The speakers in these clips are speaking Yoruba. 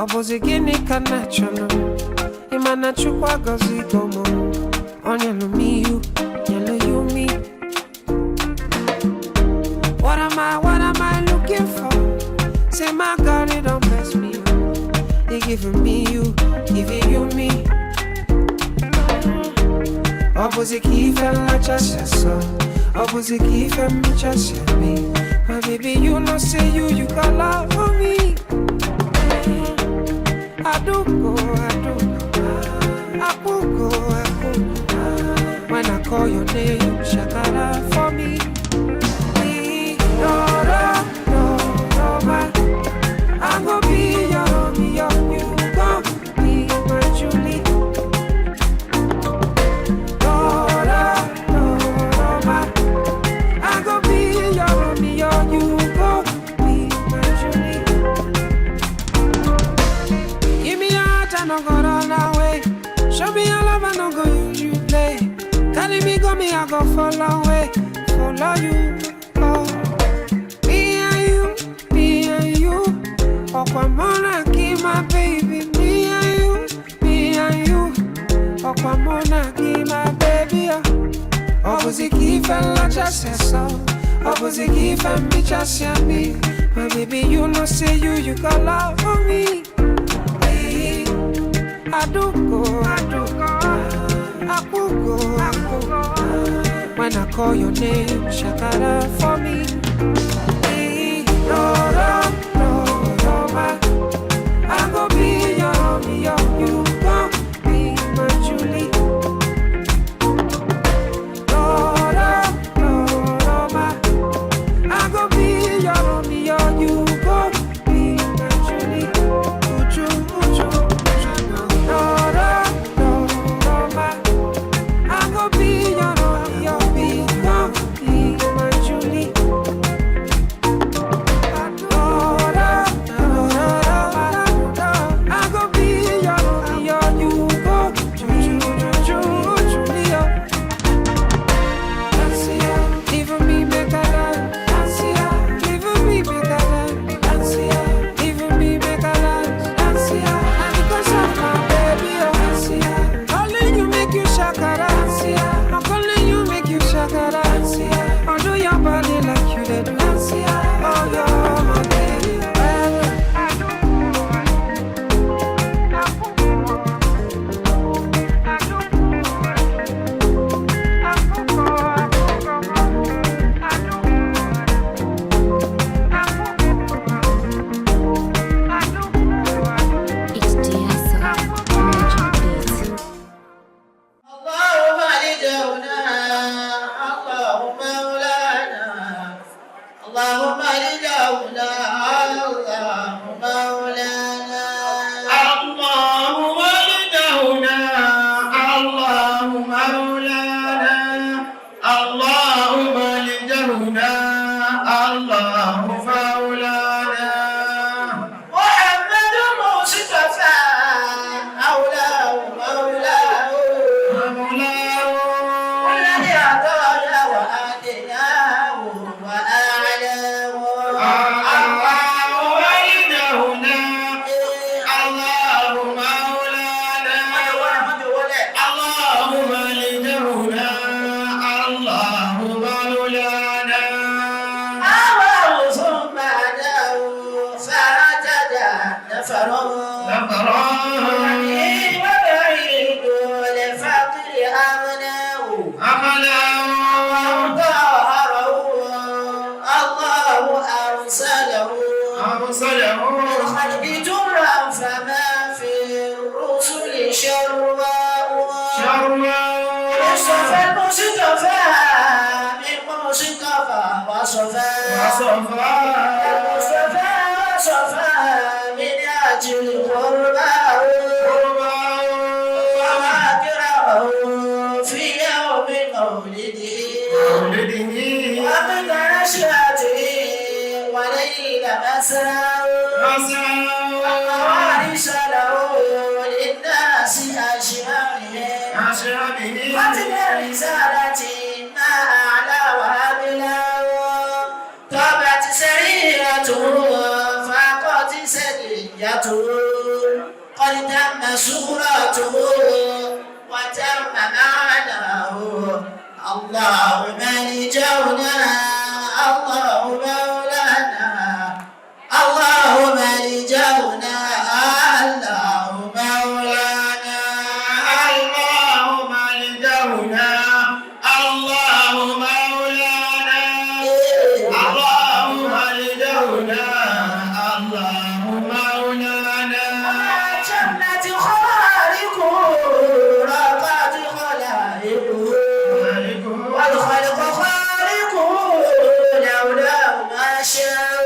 Ọ bụzi gịnị ka m na-achọnụ? Ị ma na Chukwu agọzigo m. O nyelu m ihu, nyelu ya umi. What am I looking for? Say my God, it don't mess me up. He giving me you, giving you me. Ọ bụzi ka ife nlachasị sọ. Ọ bụzi ka ife mmechasị me. My baby, you know say you got love for me. Aduko, aduko, apuko, apuko. When I call your name, shakara for me. No, no, no, no, my. I go be your Romeo, you go be my Julie. No, no, no, no, my. I go be your Romeo, you go be my Julie. Give me your heart, I no go run away. Show me your love, I no go use you play. Carry me, go me, I go follow away, follow you. Oh, me and you, me and you. Okwamona keep my baby, me and you, me and you. Okwamona keep my baby. Oh. Ọ bụzi ka ife nlachasị sọ. Ọ bụzi ka ife mmechasị me. My baby, you know say you got love for me. Hey, Aduko, aduko, apuko, apuko. When I call your name, shakara for me. Hey, no, no, no, no, my. I go be your Romeo, you go be my Julie. No, no, no, no, my. I go be your Romeo, you go be my Julie. Uju, uju, uju. No, no, no, no, my. I go be your Romeo, be go be my Julie. No, no, no, no, no. I go be your Romeo, you go be Ju, Julia. Leave me make a dance. Leave me make a dance. Leave me make a dance. And because of my baby, oh, calling you make you shakara. I'm calling you make you shakara. I do your body like you did. Oh, you're my baby. It's Diasa Magic Beat. اللهم لجونا، اللهم مولانا، اللهم لجونا، اللهم مولانا. الله ولدهنا، الله مولانا، الله ولدهنا، الله مولانا. محمد مصطفى مولاه مولاه. مولاه. الذي أعطانا وآتيناه وأعلاه. الله ولدهنا، الله مولانا، الله ولدهنا، الله مولانا. أواه ثم أداه فاعتدى نفر نفرا. وبعيد لفقر أغناه. أقلاه. طهره الله أرسله. أرسله. الخلق جرا فما في الرسل شرواء. شرا. مصطفى المصطفى من مصطفى وصفى. وصفا. المصطفى وصفى من أجل قرباه. وأكرمه في يوم مولده. مولده. ومن نشأته وليل مسراه. مسرا. ووارث له للناس أجمعين. أشربه. قتل الرسالة ما أعلى وأبلاه. طابت سريرته فاقت سريته. صورته وتم معناه. الله ملجأنا، الله مولانا، الله ملجأنا، الله مولانا، الله ملجأنا، الله مولانا، الله ملجأنا، الله مولانا. جنة خالقه رقت خلائقه، والخلق خالقه لولاه ما شاء.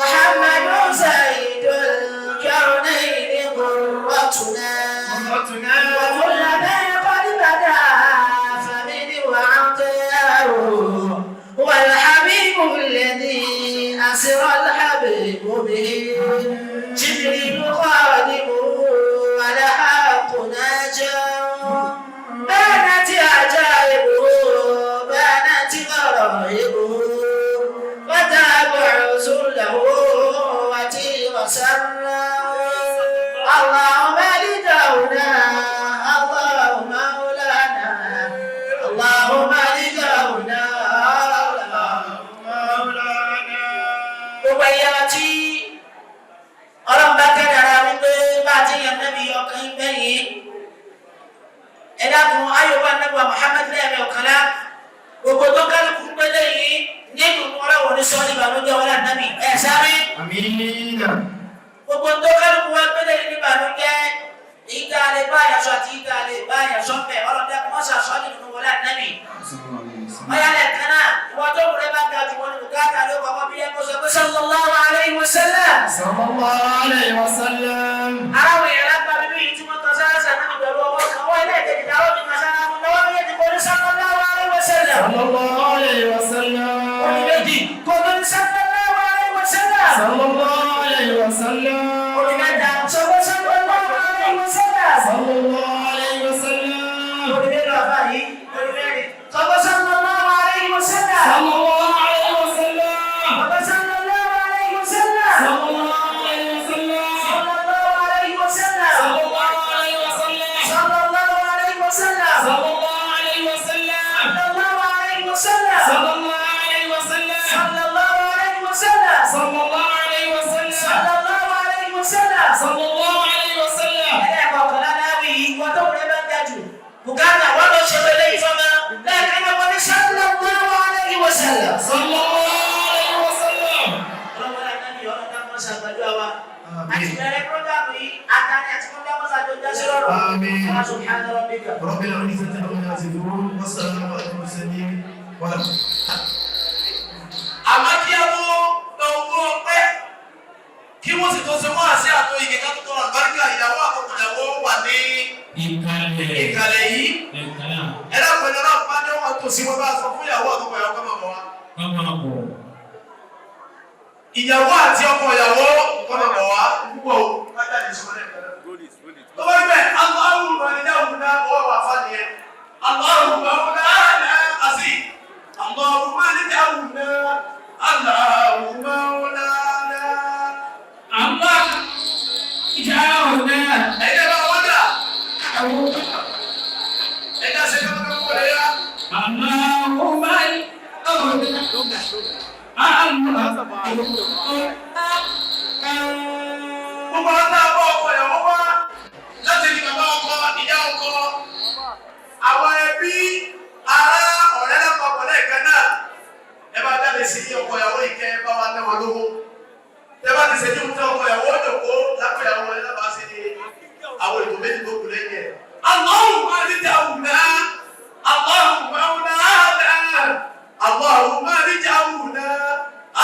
محمد سيد الكونين قرتنا، وكل ما قد بدا فمنه عطاء. هو الحبيب الذي أسر الحبيب به، جبريل خادمه ولحق نجاه. بانت عجائبه، بانت غرائبه، فتابع له وتير سره. اللهم لدونا، الله مولانا، اللهم لدونا، الله مولانا. Gbogbo ẹ̀yà tí ọlọ́run bá kẹ́dàrà wípé bá a ti yàn nábì ọkàn yín bẹ́yìn, ẹ dákun ayọ̀bá nábì wa Muhammad lẹ́ẹ̀mẹ́ ọ̀kànlá. Gbogbo tó kálukú pélé yìí nínú ọlọ́wọ́ ní sọ́ọ́lì ìbànújẹ́ wọlé ànábì ẹ̀ sáré. Àmín. Gbogbo tó kálukú wá pélé yìí ní ìbànújẹ́, èyí tá a lè bá àyàsọ àti èyí tá a lè bá àyàsọ ń bẹ̀, ọlọ́dẹ kọ́ sàṣọ́ nínú wọlé ànábì. Ọ̀yálẹ̀ kan náà ìwọ tó wùrẹ́ bá ga jù wọn ní bùkátà ló kọ́kọ́ bí ẹ kó sọ pé sallallahu alayhi wa sallam. Sallallahu alayhi wa sallam. Aráwọ̀ èèyàn lápá bíbí yìí tí wọ́n kan sára sànà ní pẹ̀lú ọwọ́ kan wọ́n ẹlẹ́ẹ̀kejì táwọn fi kan sára fún lọ́wọ́ méjèèjì kò ní sallallahu alaihi wasallam. Sallallahu alayhi wa sallam. Omi méjì kò tó ní sallallahu alaihi wasallam. Sallallahu alayhi wa sallam. Omi mẹ́ta sọ́kọ́ sallallahu alaihi wasallam. Sallallahu alayhi wa sallam. Omi mélòó àbá yìí? Omi mẹ́rin sọ́kọ́ sallallahu alaihi wasallam. Sallallahu alayhi wa sallam. Sọ́kọ́ sallallahu alaihi wasallam. Sallallahu alayhi wa sallam. Sallallahu alaihi wasallam. Sallallahu alayhi wa sallam. Sallallahu alaihi wasallam. Sallallahu alayhi wa sallam. Sallallahu alaihi wasallam. Sallallahu alayhi wa sallam. Sallallahu alaihi wasallam. Sallallahu alayhi wa sallam. Sallallahu alaihi wasallam. Sallallahu alayhi wa sallam. Ẹlẹ́ẹ̀kọ̀ọ̀kan láwì yìí, wọ́n tó wọlé bá ń ga jù. Bùkátà wọ́n lọ ṣe wọlé ìfọ́mọ́. Lẹ́ẹ̀kan náà wọ́n ní sallallahu alaihi wasallam. Sallallahu alayhi wa sallam. Ọlọ́wọ́ láti ọ̀nà táwọn ṣàgbàdo wa. Àti bẹ̀rẹ̀ prógámù yìí, àtàní àti kọ́ńdà mọ́sá tó já sí rọrùn. Àmín. Subhana rabbika. رب العزة عما يصفون والسلام على المرسلين والحمد Àmọ́ kí á tó lọ ogún ọpẹ́, kí wọ́n sì tó ṣe wọ́n àṣẹ àtò igi ká tó tọrọ àlùbáríkà, ìyàwó àkọ́kọ́ ìyàwó wà ní Ìkàlẹ̀. ìkàlẹ̀ yìí. Ìkàlẹ̀. Ẹ dákun, ẹni ọlọ́run bá ní wọn tó sí wọn bá sọ fún ìyàwó àkọ́kọ́ ìyàwó kọ́ máa bọ̀ wá. Kọ́mọ bọ̀. Ìyàwó àti ọkọ ìyàwó kọ́ máa bọ̀ wá púpọ̀ o. Kájà lè sọ lẹ́ẹ̀kan náà. Tó bá rí bẹ́ẹ̀, Allahumma lijawna ọwọ́ wà fà nìyẹn. Allahumma maulana àti Allahumma lijawna, Allahumma maulana. Allah ìjà ọ̀nà. Ẹ̀jẹ̀ bá wọ́n dà. Ẹ̀jẹ̀ ṣe kọ́kọ́ kọ́ lè yá. Allahumma Allah. Gbogbo àwọn tá a bọ́ ọkọ ìyàwó wá láti ní bàbá ọkọ, ìyá ọkọ, àwọn ẹbí, ará, ọ̀rẹ́ lápapọ̀ lẹ́ẹ̀kan náà. Ẹ bá jáde sí ọkọ ìyàwó ìkẹ́ bá wa náwó lówó. Tẹ bá ti ṣe ní òkúta ọkọ ìyàwó òjòkó lápò ìyàwó ẹ lábàá sí ni àwọn ètò méjì tó kù lẹ́yìn ẹ̀. Allahumma lijawna, Allahumma maulana, Allahumma lijawna,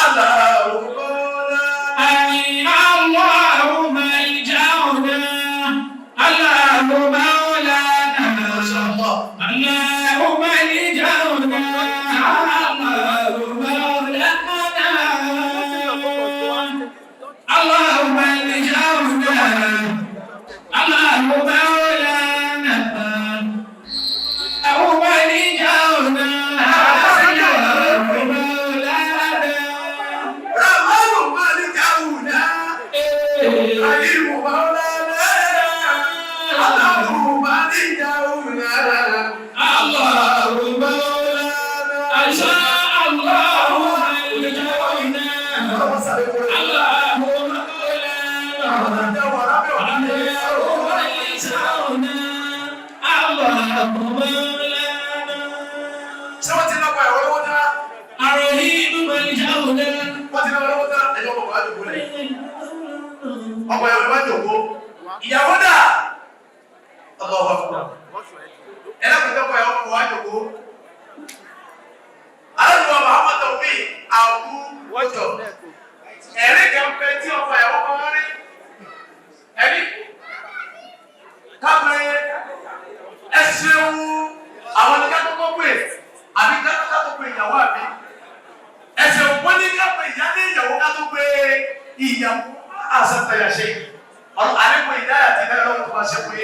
Allahumma maulana. Àmín. Allahumma ìjà ọ̀nà. Allahumma maulana. Masha Allah. Allahumma ìjà ọ̀nà. Allahumma maulana. Allahumma ìjà ọ̀nà. Allahumma maulana. Allahumma ìjà ọ̀nà. Allahumma maulana. náà lọ́wọ́ tán ẹjọ́ ọkọ̀ wá jòkó lẹ̀. Ọkọ̀ ìyàwó wá jòkó. Ìyàwó dà. Ọlọ́wọ́ fún wa. Ẹ lọ́kùnrin ọkọ̀ ìyàwó wá jòkó. Aláàbò Muhammad Taofeek Abu Wọ́jọ̀. Ẹ̀rí kan bẹ tí ọkọ̀ ìyàwó kan wọ́n rí. Ẹ̀rí kápẹ́ ẹ ṣeun àwọn ní ká kọ́kọ́ pè àbí ká tó pè ìyàwó àbí. Ẹ ṣeun wọ́n ní ká pè ìyá ní ìyàwó ká tó pè ìyàwó àṣàtàyà ṣe. Ọ̀rọ̀ àlékún ìdáyà ti dára lọ́wọ́ tó máa ṣe pé.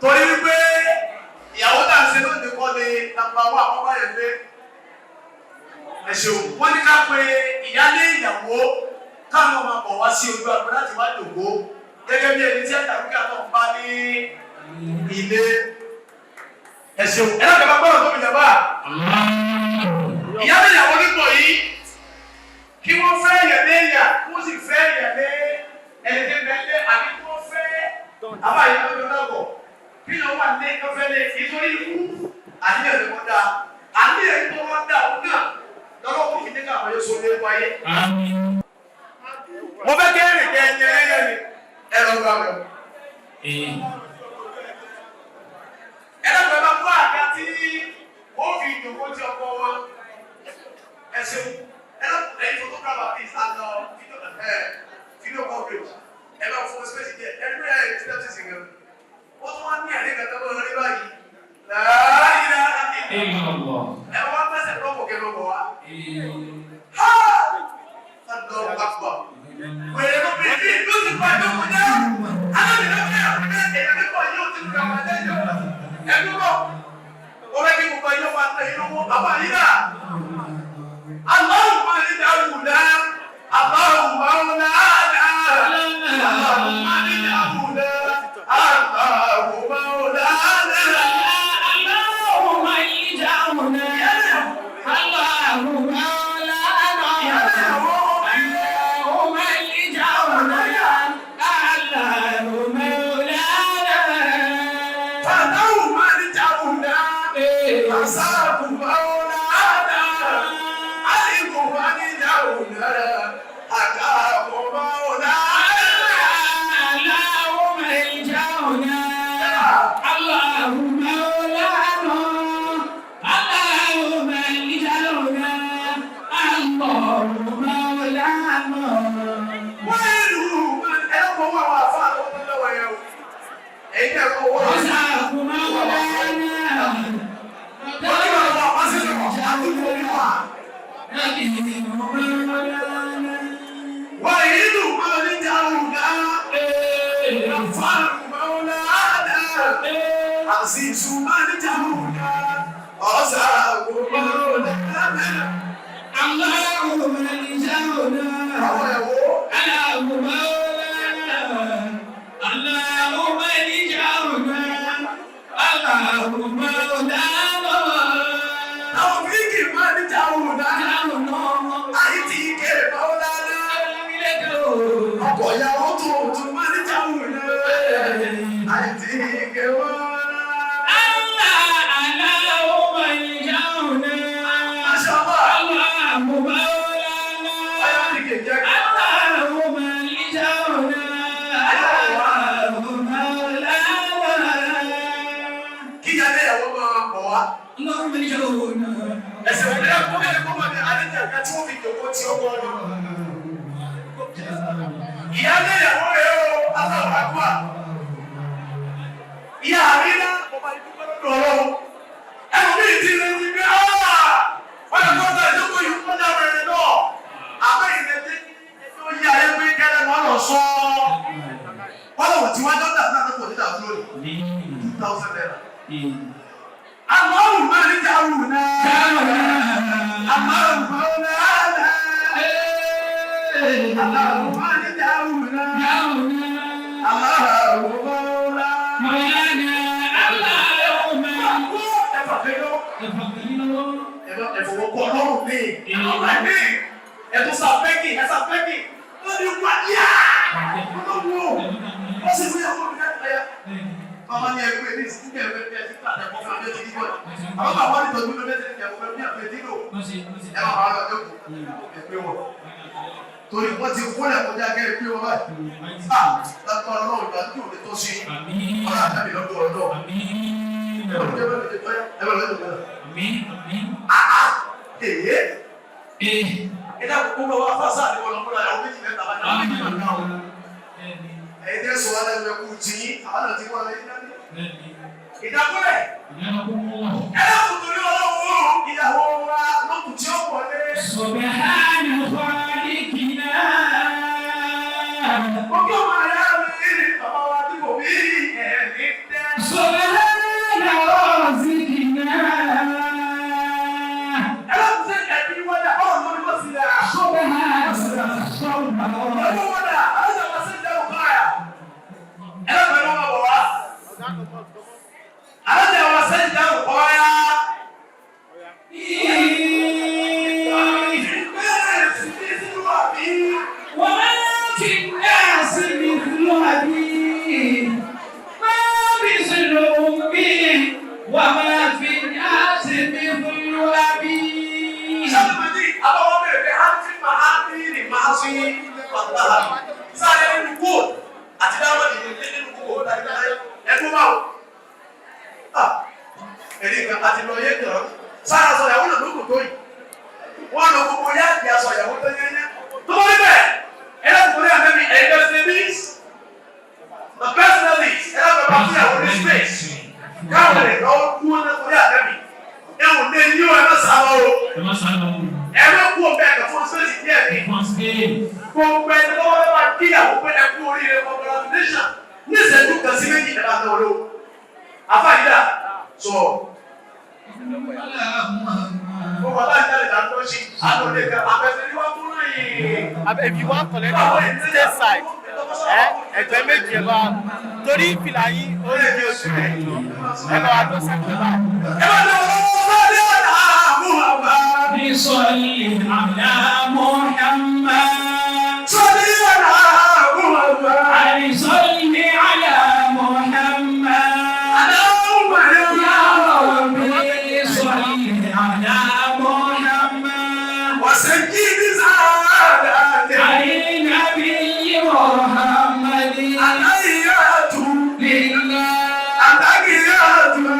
Torí wípé ìyàwó tá à ń ṣe lónìí kọ́ ni nàmbà wà wọ́n bá yẹn lé. Ẹ ṣeun wọ́n ní ká pè ìyálé ìyàwó káwọn ọmọ bọ̀ wá sí ojú àgbo láti wá jòkó gẹ́gẹ́ bí ẹni tí àtàkùnkà náà ń bá ní ilé. Ẹ ṣeun ẹ náà kẹfà gbọ́dọ̀ tóbi jàmbá. Ìyálé ìyàwó nípò yìí kí wọ́n fẹ́ yẹ̀ lé ìyà kí wọ́n sì fẹ́ yẹ̀ lé ẹni tí ń bẹ lé àbí kí wọ́n fẹ́ àbáyé lọ́jọ́ náà bọ̀ kí ló wà ní kọfẹ́ lé nítorí ikú àníyàn ni wọ́n dá àníyàn ni wọ́n dá òun náà lọ́wọ́ kò fi nígbà wọ́n yóò sọ lé wáyé. Mo fẹ́ kẹ́ ẹ̀rìn kẹ́ ẹ̀yẹ ẹ̀yẹ ni ẹ lọ gba rẹ̀. Ẹ lọ́gbẹ̀ẹ́ bá kó àga tí ó fi ìjòkó tí ọkọ wọn. Ẹ ṣeun ẹ lọ ẹ̀yin photographer please and video coverage ẹ bá fún space díẹ̀ ẹ ní ẹ ti dá sí gan. Ó tún wá ní ẹ̀rí kàtà bọ́ lórí báyìí. Láàyè ẹ wá pẹ́sẹ̀ lọ́pọ̀ kẹ́ lọ́pọ̀ wá. Ha! Allahu Akbar. Wèrè ló bí bí ló ti pa ìjókòó jẹ́. Alábì ló bí àwọn èèyàn nípa yóò ti lu àwọn ẹlẹ́yìn ọ̀la. Ẹ̀dùn bọ̀. Ó fẹ́ kí gbogbo ayé máa tẹ inú wọn. Bàbá yìí rà. Allahumma ij'alna Allahumma lana Allahumma ij'alna Allahumma lana. Allahumma ij'alna Allahumma lana Allahumma ij'alna Allahumma lana. Allahumma ij'alna Asabu maulana Alimu ij'alna Akabu maulana. Allahumma ij'alna Allahumma lana Allahumma ij'alna Allahumma lana. Wẹ́ẹ̀lú ẹ̀rọ wà wà fún àwọn ọmọ lọ́wọ́ yẹn o. Ẹ̀yin náà kọ́ wọ́n. Asabu maulana. Wọ́n ní wọ́n wà wá sí ìrọ̀ àdúgbò wà. Wà ìlú oníjàrúgá. Fáàrù maulana. Àṣìṣù oníjàrúgá. Ọ̀sàgò maulana. Allahumma ij'alna Àwọn ẹ̀wọ́. Allahumma Allahumma ij'alna Allahumma lana. Àwọn fíìkì máa ní jàrúgá. Àyè tí kéré maulana. Ọkọ̀ ìyàwó tuntun máa ní jàrúgá. Àyè tí kéré maulana. Allahumma ij'alna Masha Allah. Allahumma lana. Ayọ̀ ní kejì ẹgbẹ́. Allahumma ij'alna Allahumma lana. Kí ìyá ilé ìyàwó máa bọ̀ wá. Allahumma ij'alna. Ẹsẹ̀ òní ẹ̀kọ́ bẹ́ẹ̀ kó máa ní àlejò ẹ̀ka tí wọ́n fi jòkó tí ó gbọ́ ni. Ìyá ilé ìyàwó rẹ̀ o, aláwọ̀ àgbà. Ìyá mi ná, mo máa ń dúpẹ́ lọ́dọ̀ Ọlọ́run. Ẹnu mi ti lè ti gbé áà. Wọ́n yẹ kó ọ̀tá ìjókòó yìí kó dáwọ̀ ẹ̀rẹ̀ náà. Àmọ́ ìrètí tó yí ayé pé kẹ́lẹ́ wọn lọ sọ. Wọ́n lọ tí wọ́n dọ́tà náà kò ní dàbí lónìí. 2,000 naira. Allahumma ij'alna Allahumma lana Allahumma ij'alna Allahumma lana. Ẹ fà fẹ́ lọ. Ẹ fọwọ́ kọ́ ọlọ́run mi. Ọlọ́run mi. Ẹ tún sàpẹ́kì, ẹ sàpẹ́kì. Ó ní wá yá! Ọlọ́run o. Ó sì fún ìyàwó mi láti ẹ̀yà. Bàbá ní ẹgbẹ́ ní ìsìnkú ẹgbẹ́ bí ẹtí kàtà ẹ̀kọ́ fún abẹ́tí kíkọ́. Àwọn bàbá ní tọ́jú ló bẹ́tẹ̀ ní ẹ̀kọ́ bí àfẹ́ dídò. Ẹ máa bá lọ jókòó ẹgbẹ́ wọn. Torí wọ́n ti kúnlẹ̀ kọjá kẹ́ ẹgbẹ́ wọn báyìí. À lápá ọlọ́run ìgbà tí òde tó ṣe. Ọlá àtàbí lọ́dọ̀ ọ̀dọ́. Ẹ bá lọ́jọ́ gbọ́dọ̀. Èyí. Ẹ dákun gbogbo wa fásá àti wọn lọ́kọ́lá ìyàwó méjì mẹ́ta bá dáhùn méjì mẹ́ta o. Ẹ̀yin tẹ́ sọ wá lẹ́nu ẹkú tí àwọn náà ti wá lẹ́yìn dání. Ìdákúlẹ̀. Ẹ dákun torí ọlọ́run ìyàwó wa lókùn tí ó wọlé. سبحان خالقنا Mo kí ọmọ àyà mi bàbá wa tí kò bí ẹ̀mí tẹ́. سبحان رازقنا Ẹ dákun sí ẹ̀mí wọlé ọ̀rọ̀ lórí wọ́n sì dà. سبحان Ìyàwó wọn dà, alájà wa sí ìdáhùn káyà. Ẹ dákun ẹ máa bọ̀ wá. Alájà wa sí ìdáhùn káyà. Bẹ́ẹ̀ sì ní sínú àbí. وما في الناس مثل أبي ما مثل أمي وما في الناس مثل أبي Sábàbí àbáwọ́ bẹ̀rẹ̀ pé hàtí màá ní ní màá sí pàtàkì. Sáré nínú góòlù àti dáwọ́ ìlú nínú góòlù ẹ̀dùn máa wò. Èdè kan àti lọ yé kan. Sára sọ ìyàwó náà lókùn tó yìí. Wọ́n lọ gbogbo yá ìyá sọ ìyàwó tó yé yé. Tó bá níbẹ̀, ẹ láti torí àmẹ́bí ẹ̀yìn bẹ́sẹ̀ The personalities, ẹ láti bá fún ìyàwó ní space. Káwọn lè lọ́wọ́ kú wọn torí àmẹ́bí. Ẹ ò lè ní o ẹ má sáwọ́ o ẹ má kú ọbẹ̀ ẹ̀ka fún space díẹ̀ ní. Gbogbo ẹni lọ́wọ́ bẹ́ẹ̀ máa kíyàwó pé ẹ kú oríire congratulation ní ìṣẹ́jú kan sí méjì ẹ bá tẹ olówó. Àfàyídà sọ gbogbo àbá ìjáde là ń tó ṣí àná òde kan àfẹsẹ̀ ní wọ́n kúrò yìí. If you wan collect state side, ẹgbẹ́ méjì ẹ bá torí ìfìlà yín ó rí bí ojú rẹ̀ ẹ bá wa tó sẹ́gbẹ̀ẹ́ báyìí. Ẹ bá tẹ olówó bá dé ọ̀nà àmúhàmá. صل على محمد Sọ́dí ọ̀nà àmúhàmá. صل على محمد Àdáhùn يا ربي صل على محمد وسجد سعادته على النبي محمد aláyàtú لله aláyàtú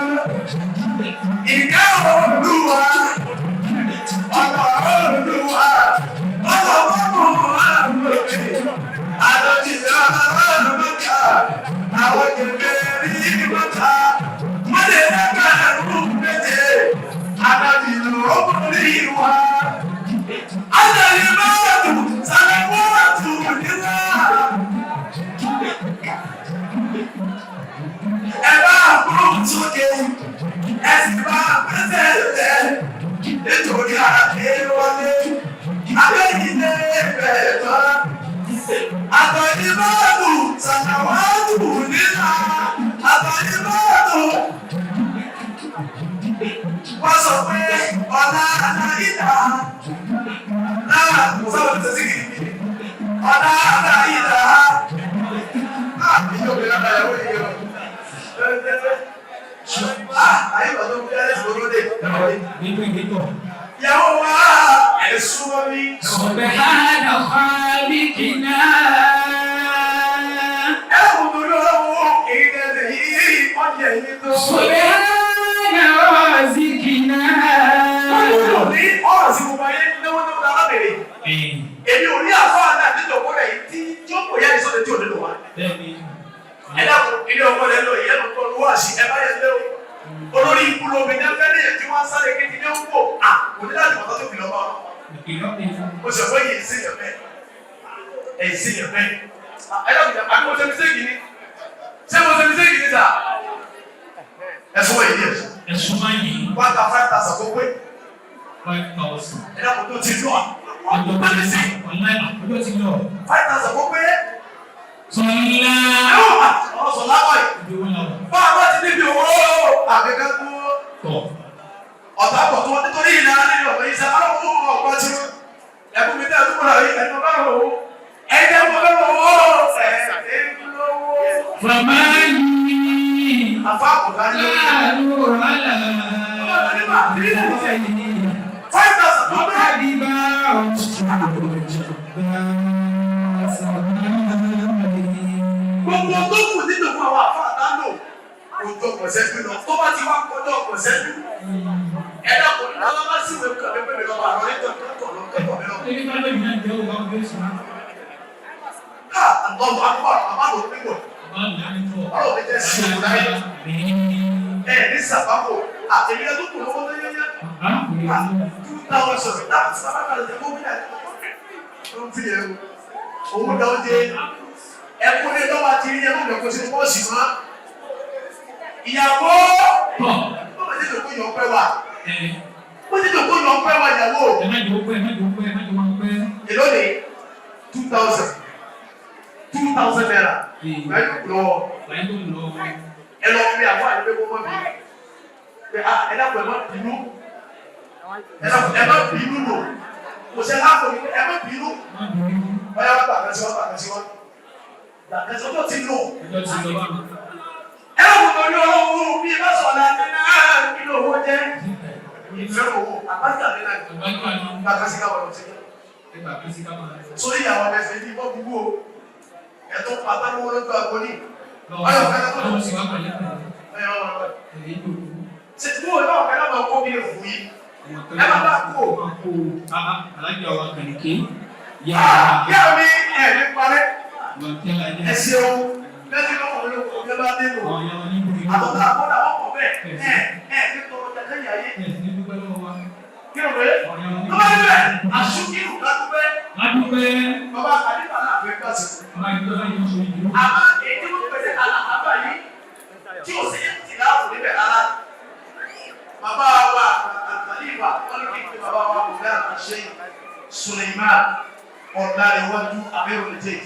ìkẹ́ olúwa ọ̀nà olúwa ọlọ́mọ àmọ̀tì àlọ́jìyà mọ́ta àwọn jẹ̀bẹ̀rí mọ́ta mọ́lẹ̀ẹ́gbẹ̀rún méje àlọ́jìyà ọmọdé wa. Àlàyé-báàdù sàlẹ̀wọ́ọ̀tù nílá. Ẹ bá gbóhùn sókè, ẹ sì bá pẹ́sẹ̀ lẹ̀ nítorí àdéwọlé. Abẹ́yìnlẹ̀ bẹ̀rẹ̀ tán. Àtàyébáàdù sàlẹ̀wọ́ọ̀tù nílá. Àtàyébáàdù. Wọ́n sọ pé ọ̀la àlàyé náà sábà tó ti kiri ọ̀la àlàyé náà. Ìjọba ìlànà ìyàwó yìí o. Ayé bàtà ń bí alẹ́ sọ̀rọ̀ lóde. Ìyàwó wa ẹ̀sùn wọn ni. سبحان خالقنا Ẹ kò torí ọlọ́wọ́ èyí tẹ̀sẹ̀ yìí ọjà yìí tó. سبحان رازقنا Wọ́n ní ọ̀rọ̀ sí gbogbo ayé náwó náwó lábẹ́rẹ́. Èmi ò ní àfáà náà níjọ̀kọ́ rẹ̀ yìí tí jókòó yá ìsọ̀rọ̀ tí ò nínú wa. Ẹ dákun ilé ọkọ rẹ lọ ìyẹn ló lọ wá sí ẹ bá yẹn lé o. Olórí ikú lomi ní afẹ́ ní ètí wọn sáré kí ní ó ń wò à kò ní láti mọ̀tọ́ tó fi lọ bá wọn. Mo sọ fún yìí sí yẹn bẹ́ẹ̀. Èyí sí yẹn bẹ́ẹ̀. Ẹ dákun jẹ́ àbí mo ṣe mistake ni? Ṣé mo ṣe mistake ni sà? Ẹ sọ wọ́n yìí díẹ̀. Ẹ̀sùn máa yìí 1,500 kó pé. 5,000. Ẹ dákun tó ti lọ. Wọ́n tó pẹ́ sí. Ọjọ́ ti lọ. 5,000 kó pé. Sọlá. Ẹ̀wọ̀n ọ̀rọ̀ sọ̀ láwọ̀ yìí. Ibi wọn làwọn. Bá a bá ti níbi òwò àgẹ́gẹ́ kú Tọ̀. ọ̀tá pọ̀ tó nítorí ìlànà nínú ọ̀pọ̀ yìí sábà lọ́wọ́ ọ̀pọ̀ tí ẹkún mi tẹ́ ẹ túbọ̀ láyé ẹni mo bá rò ó ẹni mo bá rò ó ẹ̀ ẹ̀ lówó. Fàmáyì. Àfa àkùnrin á ní 5,000 tó bẹ́ẹ̀. Gbogbo tó kù nínú fún àwọn àfa àtàlò òjò pọ̀sẹ́jú lọ tó bá ti wá kọjá pọ̀sẹ́jú. Ẹ dàpọ̀ ní ọlọ́lá sí ìwé kàwé pé mi lọ́ba àrùn nítorí kẹ́kọ̀ọ́ lọ kẹ́kọ̀ọ́ mi lọ. Ha! Àlọ́wọ́ akọ́ àbá ló ń wọ̀. Ọlọ́run mi jẹ́ sí òun láyé. Ẹ ní sàbáwò àtẹ̀mí ẹ tó kù lọ́wọ́ tó yẹ́yẹ́. 2,000 láti sábà kalẹ̀ tẹ̀ gómìnà ló ń fi ẹ̀ òun náà dé ẹkún ní lọ́wọ́ àti rí ẹkún lọ́kọ́ sí pọ́ọ̀sì mọ́. Ìyàwó ó bẹ̀ tètè kó yọ ọpẹ́ wa ó tètè kó yọ ọpẹ́ wa ìyàwó. Èló ni 2,000 naira pẹ̀lú lọ ẹ lọ fi àwọn àyẹ̀wò kó mọ̀ bí ẹ dàpọ̀ ẹ má bínú ẹ má bínú nù kò sẹ́ láàpọ̀ ní ẹ má bínú ọ̀yà wà gbàgbẹ́sí wà gbàgbẹ́sí wà gbàgbẹ́sí ọjọ́ ti lò ẹ lọ kò torí ọlọ́run bí ẹ bá sọ̀rọ̀ láti náà kí ló owó jẹ́ ìfẹ́ owó àbájá mi náà gbàgbẹ́sí káwọn lọ sí sórí àwọn ẹsẹ̀ yìí bọ́ gbogbo ẹ̀tọ́ pàtàkì wọn lójú àgbo ní ọyọ kẹlẹ tó lọ sí ẹyọ ọ̀rọ̀ ṣe tí wọn náà kẹlẹ máa kó bí èfù yìí ẹ má bá kó. Yá mi ẹ̀ ní parẹ́ ẹ ṣeun lẹ́sìn lọ́wọ́ ló kọ́ bí ẹ bá dé lò àtọ́tà àkọ́dà wọ́n kọ̀ bẹ́ẹ̀ ẹ ẹ ní tọrọ jẹjẹ yà yé kí ló dé tó bá dé bẹ́ẹ̀ aṣúkìlù ládùúgbẹ́ bàbá àdìbà náà fẹ́ gbà sí. Àmọ́ èyí tí wọ́n pèsè àlàkàbà yìí tí ò sí ìtìlá òfin níbẹ̀ rárá. Bàbá wa àkàlífà wọ́n ní kí n pe bàbá wa kò dáa àṣẹ Suleiman Ọ̀làríwájú Abẹ́rùlẹ̀tẹ̀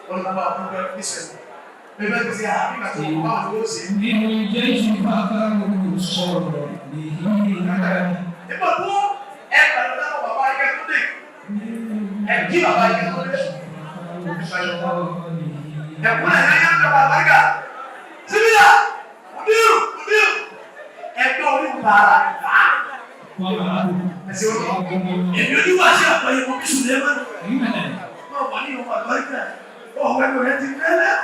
wọ́n ní bàbá àbúrò nísìnyí. Bẹ́ẹ̀ bẹ́ẹ̀ ti àbí ìgbà tó kọ́ báwọn ni wọ́n ṣe. Nígbà tó ẹ pẹ̀lú dáná bàbá ayé tó dé ẹ kí bàbá ayé tó dé. Ẹ̀kúnlẹ̀ yẹn yẹn ń bàbá àgbà. Síbíà, Mùdírù, Mùdírù, ẹgbẹ́ orí bàrà. Ẹ̀sìn olú. Èmi oníwà sí àpọ̀ yìí mo bí sùn lẹ́mọ̀. Mo wà ní ìwọ̀n àlùbáríkà. Ọ̀wọ́ ẹnu rẹ ti fẹ́lẹ́.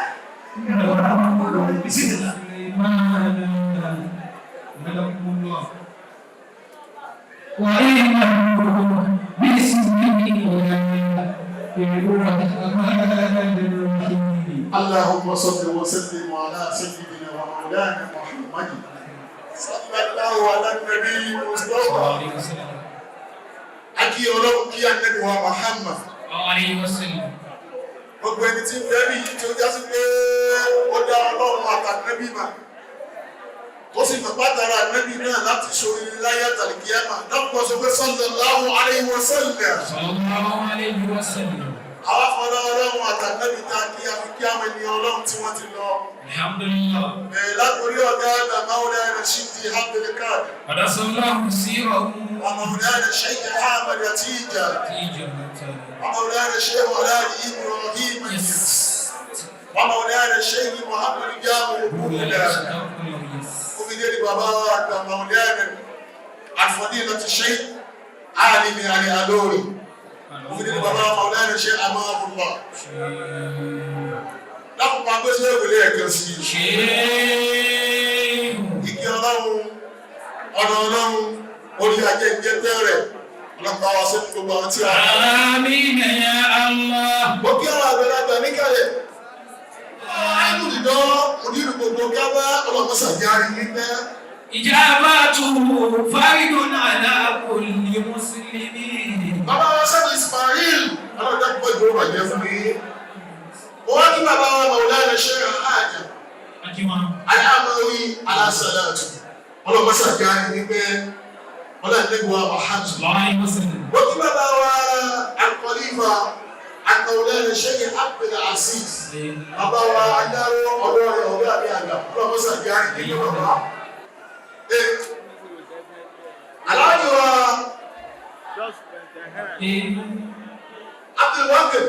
اللهم صل وسلم على سيدنا ومولانا محمد صلى الله على النبي المصطفى akí ọlọ́run kí ànábì wa Muhammad gbogbo ẹni tí ń bẹ bí yìí tí ó jásí pé ó dá ọlọ́run àtànábì mà tó sì mọ̀ pátara ànábì náà láti sórí láyé àtàlìkíyàmà dákùn sọ pé sallallahu alayhi wa sallam. Àwọn afọlọ́ ọlọ́run àtànábì tá a kí a fi kí àwọn ènìyàn ọlọ́run tí wọ́n ti lọ. Alhamdulillah. Látòrí ọ̀gá àgbà Maulana Shidi Abdul Qadir. Qaddasallahu sirahu. Wa Maulana Sheikh Ahmad Tijani. Wa Maulana Sheikh Alhaji Ibrahim. Wa Maulana Sheikh Muhammad Jamiu Buda. Omi dé ní bàbá àgbà Maulana Al-Fadilatu Sheikh Alimi Ali Alori. Omi dé ní bàbá Maulana Sheikh Amanullah. Lákùnrin agbésí ìwòlé ẹ̀kan sí i. Ike ọlọ́run, ọ̀nà ọlọ́run, orí ajé ìjẹ́tẹ́ rẹ̀, ọlọ́pàá wa sẹ́ni gbogbo àwọn tí a. Àmín ya Allah. Mo kí àwọn àgbàlagbà níkàlẹ̀. Àìmùdìdán, onírú gbogbo gábá, ọlọ́mọsàjárí nígbẹ́. Ijabatu faridun ala kulli muslimin. Bàbá wa sẹ́ni Ismail, ọlọ́dẹ pọ̀ ìgboro bàjẹ́ fún mi. Mo wá kí bàbá wa Maulana Sheikh Hajj. Aláàmọ́rí aláṣàlátù. Ọlọ́mọsàjárí nígbẹ́. Ọlọ́dẹ́gbọ́ Muhammad. Mo kí bàbá wa Al-Khalifa Maulana Sheikh Abdul Aziz. Bàbá wa Adáró ọ̀dọ́ rẹ̀ ọ̀gá mi àgbà. Ọlọ́mọsàjárí nígbẹ́ bàbá. Aláàjì wa Abdul Wakil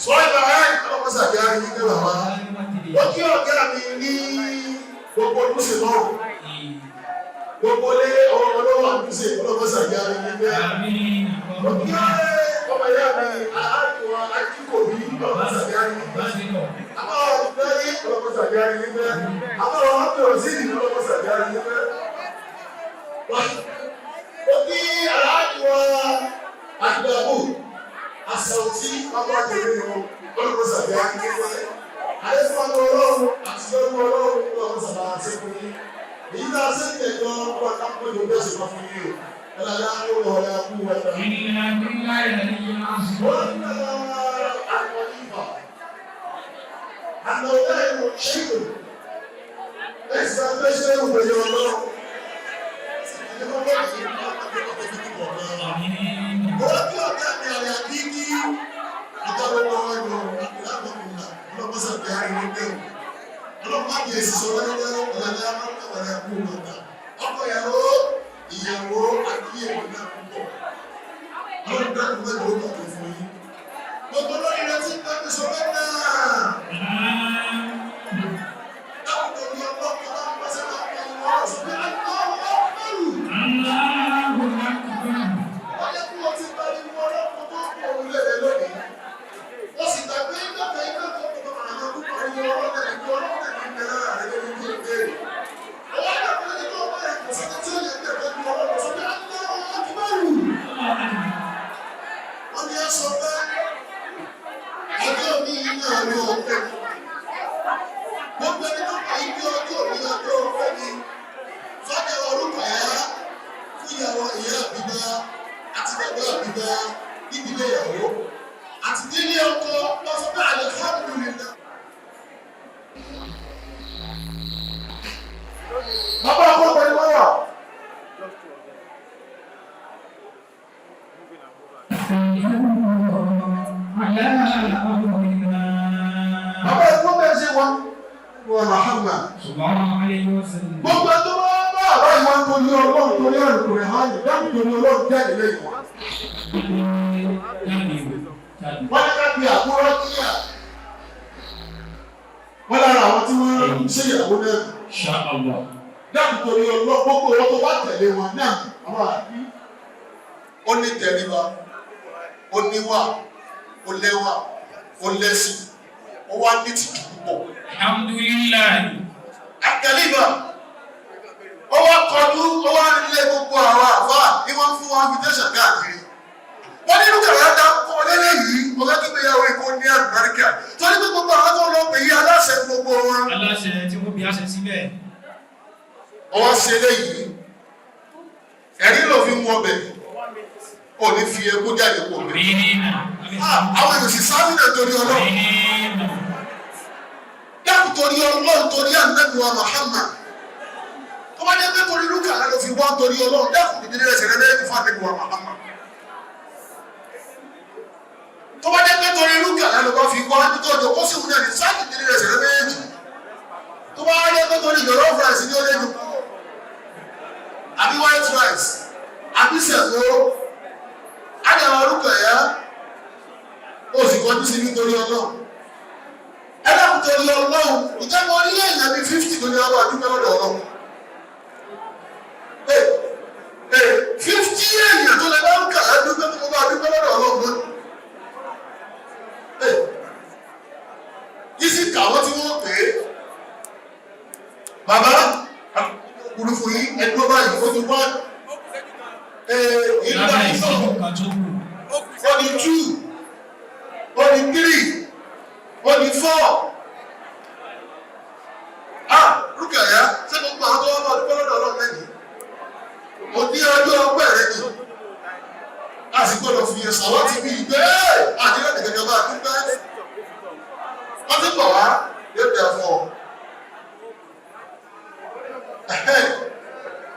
sọ ìbára ọlọ́mọsàjárí nígbẹ́ bàbá. Ó kí ọ̀gá mi ní Gbogbo ojúṣe náà. Gbogbo lé ọmọ ọlọ́wọ́ àdúṣe ọlọ́mọṣà ìyá rẹ̀ ní bẹ́ẹ̀. Òkè ọmọ ìyá mi àádùn akíkòbí ọlọ́mọṣà ìyá rẹ̀ ní bẹ́ẹ̀. Àwọn ọ̀gbẹ́ni ọlọ́mọṣà ìyá rẹ̀ ní bẹ́ẹ̀. Àwọn ọ̀gbẹ́ni ọlọ́mọṣà ìyá rẹ̀ ní bẹ́ẹ̀. Òkè àádùn àdàbò àṣàwùtí ọmọ tèmi ni wọn ọlọ́mọṣà ìyá rẹ̀ ní bẹ́ẹ̀. Àyẹ̀fọ́ ọlọ́run àti ọlọ́run ọlọ́mọṣà àti ọlọ́run èyí tá a ṣe ń tẹ̀jọ́ ọba kápẹ́ ló bẹ́ẹ̀ ṣe máa fún yín o ẹ̀la yà á lọ ọ̀rẹ́ akú ẹ̀ta. Wọ́n ń bá àwọn ìfà àná ọ̀gá ìwọ̀n ṣèkò ẹ̀sìn abẹ́ṣẹ́ ìwòye ọlọ́run. Wọ́n bí ọ̀gá mi àrẹ àbí ní ìdáwọ́ wọn lọ ọlọ́mọṣàbí àrẹ bẹ́ẹ̀ ọlọ́pàá kìí sọ lọ́wọ́lọ́wọ́ ọ̀làlá ọ̀làlá kú bàtà ọkọ ìyàwó ìyàwó àkíyèwò náà púpọ̀ ọlọ́run dákun mẹ́jọ ó bàtà fún yín gbogbo lórí rẹ ti ń bá mi sọ lọ́nà dákun tó ní ọlọ́pàá bá ń pàṣẹ máa ń pariwo ọ̀rọ̀ sọ pé Allahu Akbar wọ́n yẹ kí wọ́n ti pariwo ọlọ́pàá tó kú òun lé rẹ lónìí wọ́n sì gbàgbé lọ́kàn ilé tó kọ̀ àwọn pariwo ọlọ́pàá ìlú ọlọ́pàá ní ìbẹ̀rẹ̀ rẹ̀ lórí bí ìbéèrè. Ọwọ́ àgbà ní kí ọmọ rẹ̀ kò sọ́kẹ́ tí ó yẹ kí ẹ̀fẹ́ ju ọlọ́pàá sọ pé Allahu Akbar. Wọ́n ní ẹ sọ pé ọjọ́ mi yìí náà ló ọpẹ́ mi. Gbogbo ẹni tó kà í bí ọjọ́ mi ọjọ́ ọpẹ́ mi. Fọ́jà orúkọ ẹ̀ fún ìyàwó ìyá àbíbá àti bàbá àbíbá níbi ilé ìyàwó àti délé ọkọ lọ́sọ̀ pé alhamdulillah. Bàbá ọkọ pẹ̀lú wáyà. Bàbá ẹ̀kọ́ bẹ́ẹ̀ ṣe wọn. Wọ́n Muhammad. Gbogbo ẹni tó bá bá àbá ìwà torí ọlọ́run torí àrùn rẹ̀ hàn yìí dáhùn torí ọlọ́run jáde lẹ́yìn wọn. Wọ́n ní ká pe àbúrò kíyà. Wọ́n lára àwọn tí wọ́n ń ṣe ìyàwó náà. Dáhùn torí ọlọ́run gbogbo ọ̀rọ̀ tó bá tẹ̀lé wọn náà àwọn àbí. Ó ní tẹríba, ó níwà, ó lẹ́wà, ó lẹ́sìn, ó wá ní tìjú púpọ̀. Alhamdulillah. Àtẹ̀líbà, ó wá kọjú, ó wá lé gbogbo àwọn àfáà ní wọ́n fún wọn invitation káàkiri. Wọ́n nínú kàrá dá kọ́ lélẹ̀ yìí, mo fẹ́ kí gbéyàwó ikú ní àlùbáríkà. Torí pé gbogbo àwọn tó lọ pè yí aláṣẹ gbogbo wọn. Aláṣẹ tí wọ́n bí àṣẹ síbẹ̀. Ọwọ́ ṣe eléyìí, ẹ̀rí ló fi mú ọbẹ̀, ò ní fi epo jáde pọ̀ mẹ́. Àwọn èèyàn sì sáré náà torí Ọlọ́run. Dákun torí Ọlọ́run torí ànábì wa Muhammad. Tó bá dé pé torí lúkà ló fi wá torí Ọlọ́run dákun dídí rẹ̀ ṣẹlẹ̀ lẹ́yìn fún ànábì wa Muhammad. Tó bá dé pé torí lúkà ló bá fi wá nítorí ọjọ́ kó sì wúlẹ̀ ní sáàkì dídí rẹ̀ ṣẹlẹ̀ méjì. Tó bá dé pé torí jọ̀lọ́fù rice ní ó lé ju àbí white rice àbí sẹ̀fó àdàwọ̀ orúkọ ẹ̀yà ó sì kọjú sí nítorí Ọlọ́run. Ẹlẹ́kùn torí Ọlọ́run ìjọba orílẹ̀ èèyàn bíi 50 tó ní ọlọ́ àdúgbò lọ́dọ̀ Ọlọ́run. 50 èèyàn tó lè bá ń kà á dúpẹ́ tó bá dúpẹ́ lọ́dọ̀ Ọlọ́run lónìí. Yìí sì kà wọ́n tí wọ́n pè é. Bàbá kúrú fún yín ẹdúró báyìí ó ti wá ìlú àìsàn ó di 2 ó di 3 ó di 4. Ah, Rúkàyà, ṣé gbogbo àwọn tó wá bá ọdún lọ́dọ̀ Ọlọ́run lẹ́yìn? Mo ní ọjọ́ ọpẹ́ rẹ ni. A sì gbọ́dọ̀ fi ẹ̀sán wá ti bí ìgbẹ́ àdínlẹ̀ nìkankan bá dúpẹ́. Wọ́n ti pọ̀ wá yóò dẹ̀ fún ọ.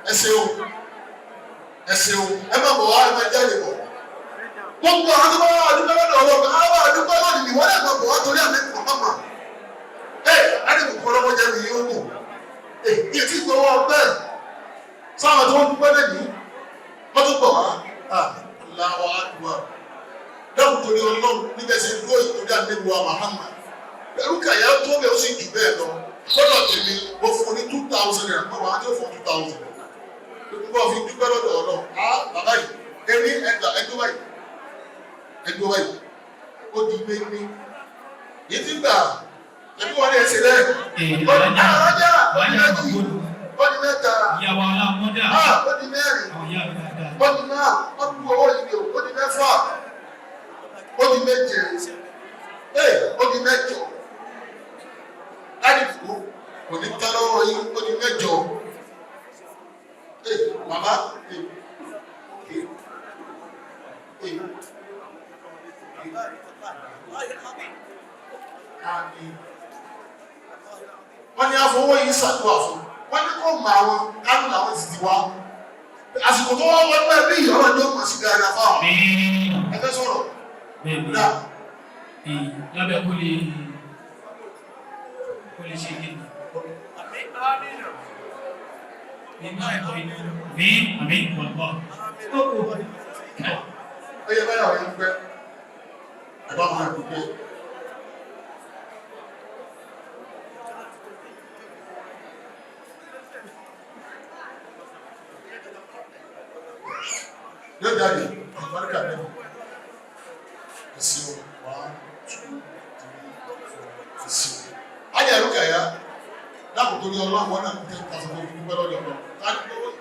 Ẹ ṣeun, ẹ ṣeun, ẹ má bọ̀ wá, ẹ má jáde bọ̀. Gbogbo àwọn tó bá wà dúpẹ́ lọ́dọ̀ Ọlọ́run, á wà dúpẹ́ lọ́dọ̀ ni wọ́n lè máa bọ̀ wá torí àmì Muhammad. Ẹ adébù kọ́ lọ́wọ́ jẹ́ mi yóò mú. Ẹ kí etí gbọ́wọ́ ọgbẹ́ sáwọn tó ń dúpẹ́ lẹ́yìn wọ́n tún bọ̀ wá. Allahu Akbar. Dákun torí Ọlọ́run níbẹ̀ ṣe dúró ìtòrí àmì Muhammad. Pẹ̀lú kàyà tó bẹ̀ ó sì jù bẹ́ẹ̀ lọ. Lọ́dọ̀ tèmi, mo fún ní 2,000 naira, mo wà á tó fún 2,000. Gbogbo fi dúpẹ́ lọ́dọ̀ ọ̀nà. Á bàbá yìí, èmi ẹgbà ẹgbẹ́ báyìí, ẹgbẹ́ báyìí, ó di méní. Yìí ti gbà, ẹbí wọn ní ẹsẹ̀ rẹ̀. Ó di arájà, ó di méjì, ó di mẹ́ta, Ìyàwó aláwọ̀dà. á ó di mẹ́rin, Àwọn ìyá mi dáadáa. ó di náà, ó di owó yìí ni o, ó di mẹ́fà, ó di méje, ee, ó di mẹ́jọ. Láti kú, kò ní tán lọ́wọ́ yín, ó di mẹ́jọ. Ee, màmá, ee, ee, ee, àmín. Wọ́n ní àfọwọ́ yìí ṣàdúrà fún. Wọ́n ní kó mọ àwọn kánú làwọn sì ti wá. Àsìkò tó wọ́n wọ́n pẹ́ bí ìyọ́rọ̀ ni ó mọ̀ sí dáadáa fáwọn. Àmín. Ẹ fẹ́ sọ̀rọ̀. Bẹ́ẹ̀ni. Náà. Ee, lábẹ́ kó lè ṣe kí ni. Nínú àmín àmín wàlúwà. Ó yẹ báyà ọ̀yẹ́ dúpẹ́. Ẹ bá máa dúpẹ́. Yóò jáde, àlùbáríkà mẹ́rin. Ẹ̀sìn o, one, two, three, four, ẹ̀sìn o. Ayé ẹ̀rú kẹ̀yà, dákòtò ní ọlọ́run wọn náà ń tẹ́ kásán tó fi dúpẹ́ lọ́dọ̀ ọlọ́run. Ká dúpẹ́ wọ́n.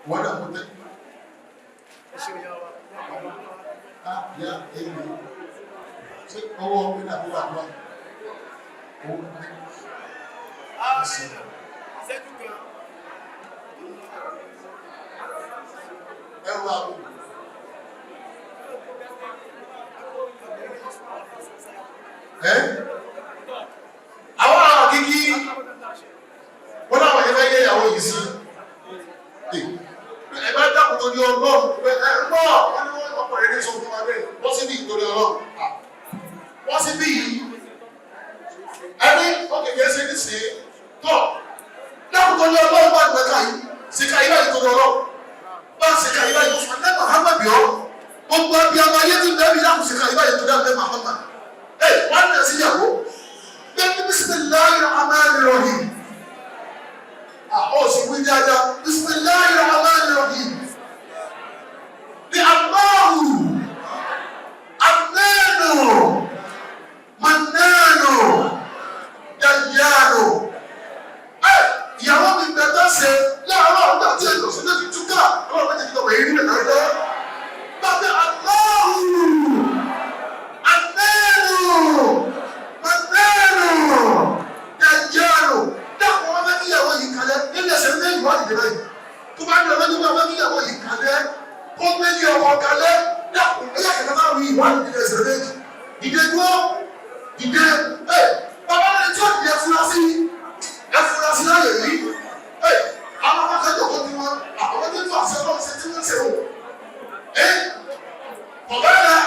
Wọ́n náà kò tẹ́. Ah, ya, èmi. Ṣé ọwọ́ mi náà wà wá? Owó mi. Ẹ̀sìn. Ẹrù àbò. Ẹ́ àwọn àwọn kíkí wọ́n láwọn yẹn fẹ́ yẹ ìyàwó yìí sí. Ẹ bá dákun tó ní ọlọ́run pé ẹ ń bọ̀ wọ́n ní wọ́n ọkọ̀ rẹ̀ ní sọ fún wa bẹ́ẹ̀ wọ́n sì bí ìtorí ọlọ́run. Wọ́n sì bí yìí. Ẹni ó kékeré sí ní sí tọ̀ dákun tó ní ọlọ́run bá gbẹ̀ka yìí síka yìí láyìí torí ọlọ́run bá síka yìí láyìí fún ẹ Muhammad bíọ́ gbogbo abiyamọ ayé ti bẹ́ẹ̀ bí dákun síka yìí láyìí torí ẹ Muhammad. Ẹ wọ́n ní ẹ̀sìn ìyàwó bẹ́ẹ̀ bisimilahi rahman rahim. Ó sì wí dáadáa bisimilahi rahman rahim. Ní Allahu Amẹ́nu Manẹ́nu Dayanu. Ẹ ìyàwó mi bẹ̀rẹ̀ ṣe láàárọ̀ ọ̀gbà tí ètò ìṣúná ti túká ọlọ́run méjèèjì tó wẹ̀ yìí nílẹ̀ lọ́dọ́. Bàbá Allahu Amẹ́nu Manẹ́nu Dayanu. Dákun wọn bẹ kíyàwó yìí kalẹ̀ nílẹ̀ ẹsẹ̀ méjì wọ́n dìde báyìí. Tó bá ní ọmọ nígbà wọn kíyàwó yìí kalẹ̀ kó méjì ọkọ kalẹ̀ dákun ẹ̀yà kẹta náà wí wọ́n dìde ẹsẹ̀ méjì. Dìde dúró dìde ẹ bàbá rẹ̀ tí ó dìde fúrásì ẹ fúrásì láyè yìí. Ẹ àwọn akẹ́kọ̀ọ́ kò ní wọn àwọn tó ń tó àṣẹ ọlọ́run ṣe tí wọ́n ń ṣe o. Ẹ bàbá rẹ̀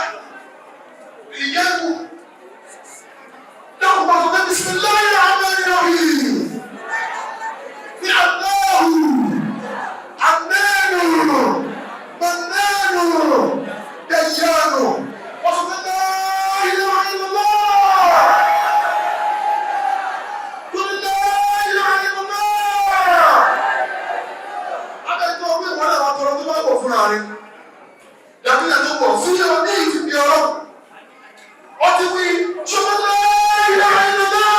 ìyẹ́wò dákun bá sọ pé bisimilayi rahman rahim. Ní Allahu Amẹ́nu Mọ̀nẹ́nu Dayanu wọ́n sọ pé la ilaha illallah. Qul la ilaha illallah. Abẹ́tọ́ orí ìwọ́n náà wà tọrọ tó bá wọ̀ fúnra rẹ̀. Dàbí ìyàtọ̀ wọ̀ fún yàrá ní ìfìdí ọ̀rọ̀. Ó ti wí ṣọlá la ilaha illallah.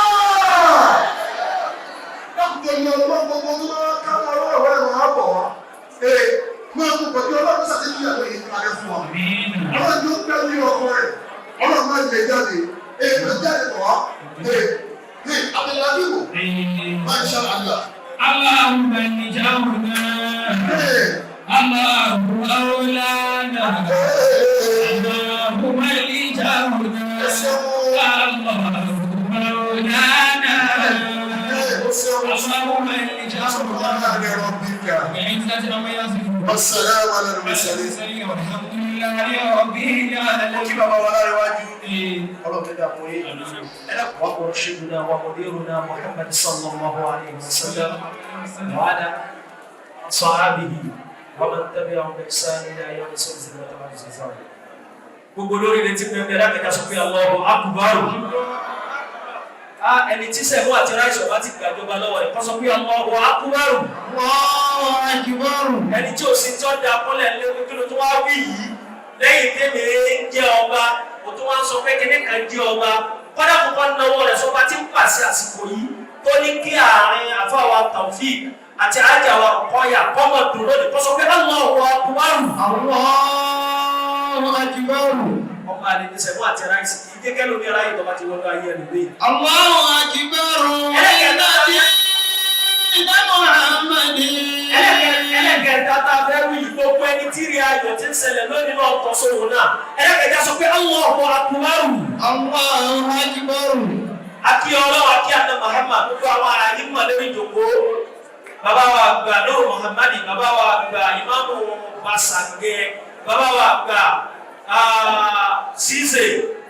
Dákùtò ní ọlọ́run gbogbo tó bá káwọn ọlọ́run rẹ̀ máa bọ̀ wá. Ee, máa mú pẹ̀lú ọlọ́run sàtẹ́jú ìyàwó yìí kalẹ̀ fún wa. Àmín. Ọlọ́run yóò gbẹ́ ní ọkọ rẹ̀. Ọlọ́run máa lè jáde. Ee, máa jáde bọ̀ wá. Ee, ee, Abdulhabibu, Masha Allah. Allahumma nijawna. Ee, Allahu awlana. ee, Allahumma nijawna. ẹ ṣeun. Allahu mawlana. Ee, ó ṣeun. Allahumma nijawna. Subhana rabbika. بعزة عما يصفون. Wassalamu ala al-mursalin. والحمد لله رب العالمين. Kí bàbá wa láríwájú. Ọlọ́run tó dà fún yín. ومرشدنا ومديرنا محمد صلى الله عليه وسلم وعلى صحابه ومن تبعهم بإحسان إلى يوم السلسلة والجزاء. Gbogbo lórí ilé tí pẹ́ẹ́pẹ́ lákẹ́jà sọ pé Allahu Akbar. A ẹni tí sẹ̀mú àti ráìsì ọba ti gbàjọba lọ́wọ́ rẹ̀ kọ́ sọ pé Allahu Akbar. Allahu Akbar. Ẹni tí ò sí tí ó da kọ́lẹ̀ léwu kí ló tó wá wí yìí lẹ́yìn tèmi jẹ́ ọba kò tó wá ń sọ pé kíní kan jẹ́ ọba kọ́dà kọ́kọ́ náwó rẹ̀ sọba tí ń pàṣẹ àsìkò yìí tó ní kí àárín àfáwà Taofik àti àjàwà kọ́yà kọ́mọ̀ dùn lónìí kọ́ sọ pé Allahu Akbar. Allahu Akbar. Ọba àlè ní sẹ̀mú àti ráìsì kì í jẹ́ kẹ́lómi ráyè tó bá ti wọnú ayé ẹlòmíì. Allahu Akbar. Ẹlẹ́kẹ̀ẹ́ta tá a fẹ́ wí gbogbo ẹni tí rí ayọ̀ tí ń ṣẹlẹ̀ lónìí náà tọ́ sóhun náà. Ẹlẹ́kẹ̀ẹ́ta sọ pé Allahu Akbar. Allahu Akbar. Akí ọlọ́wọ́ akí àná Muhammad gbogbo àwọn àyè mọ̀ lórí ìjòkó. Bàbá wa àgbà Nuhu Muhammadi, bàbá wa àgbà Ìmáàmù Basàgẹ́, bàbá wa àgbà Ṣíṣe,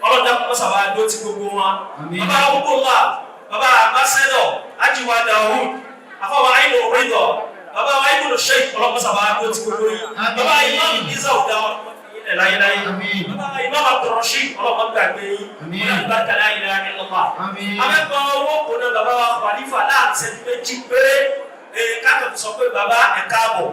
ọlọ́dà kọ́ sábà dó ti gbogbo wọn. Bàbá wa gbogbo wa, bàbá Ambassador, Ajiwa Dawud, àfọwọ́ Àyìnbó Rídọ̀, bàbá wa Ibùdó Sheikh ọlọ́mọ sábà dó ti gbogbo yìí. Bàbá Ìmáàmù Isa Ọ̀dà ọlọ́mọ láyéláyé. Bàbá Ìmáàmù Abdulrasheed ọlọ́mọ gbàgbé yìí. Wọ́n bá kàlá ilaha illallah. Abẹ́gbọ́n owó kò náà bàbá wa Khalifa láàrin ìṣẹ́jú méjì péré káàkiri sọ pé bàbá ẹ̀ káàbọ̀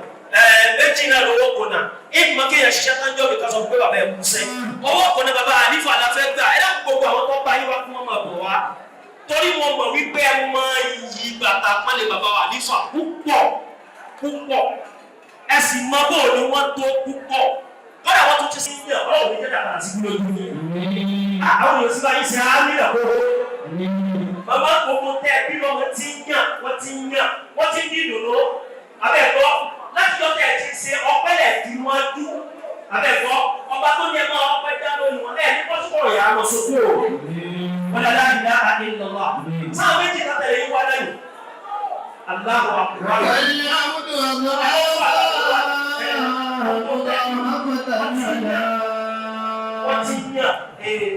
méjì náà lówó kò náà ìgbìmọ̀ kéèyàn ṣiṣẹ́ tán jọ́ mi ká sọ pé bàbá ẹ̀ kú sẹ́ owó kò náà bàbá Khalifa la fẹ́ gbà ẹ̀ dákun gbogbo àwọn tó bá yín wá kí wọ́n máa bọ̀ wá torí mo mọ̀ wípé ẹ mọ iyì bàtà pálí bàbá wa Khalifa púpọ̀ púpọ̀ ẹ sì mọ bó ni wọ́n tó púpọ̀ kọ́dà wọ́n tún ti sí yàn ọlọ́run ní jẹ́jà padà sí gbúlódú ni àwọn èèyàn sì bá yín ṣe á nílẹ̀ kókó bàbá gbogbo tẹ bí lọ́wọ́ ti ń yàn wọ́n ti ń yàn wọ́n ti ń dín dòdò abẹ́ẹ̀kọ́ láti jọ tẹ̀ ti ṣe ọpẹ́lẹ̀ tí wọ́n dú abẹ́ẹ̀kọ́ ọba tó ní ẹ máa ọpẹ́ dá lórí wọn ẹ̀ ní pọ́sùkọ̀rọ̀ yà á lọ sókè o wọn lọ la ilaha illallah sáà méjì látẹ̀lé yín wá lẹ́nu Allahu akbar. Wọ́n ti yàn ee.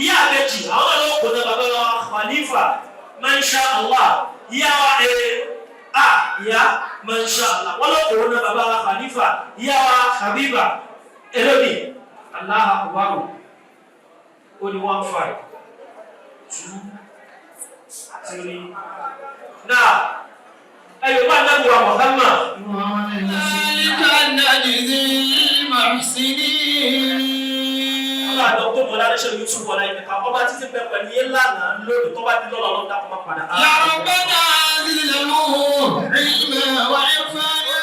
Ìyá àbẹ̀jì àwọn náà ló kò náà bàbá wa Khalifa Masha Allah ìyá wa a ìyá Masha Allah wọ́n ló kò náà bàbá wa Khalifa ìyá wa Habiba elóni Allahu Akbar ó ní 1 5 2 3 náà ẹ̀yọ̀ bá nàbùwà Muhammad. Ọba àdọ́tò Bọ́lá Aṣọ Yusuf Bọ́lá Ìmẹ̀ka ọba títí bẹ pẹ̀lú yé lánàá lónìí tó bá di lọ́la ọlọ́run dákun má padà. يا ربنا زد له علما وعرفانا.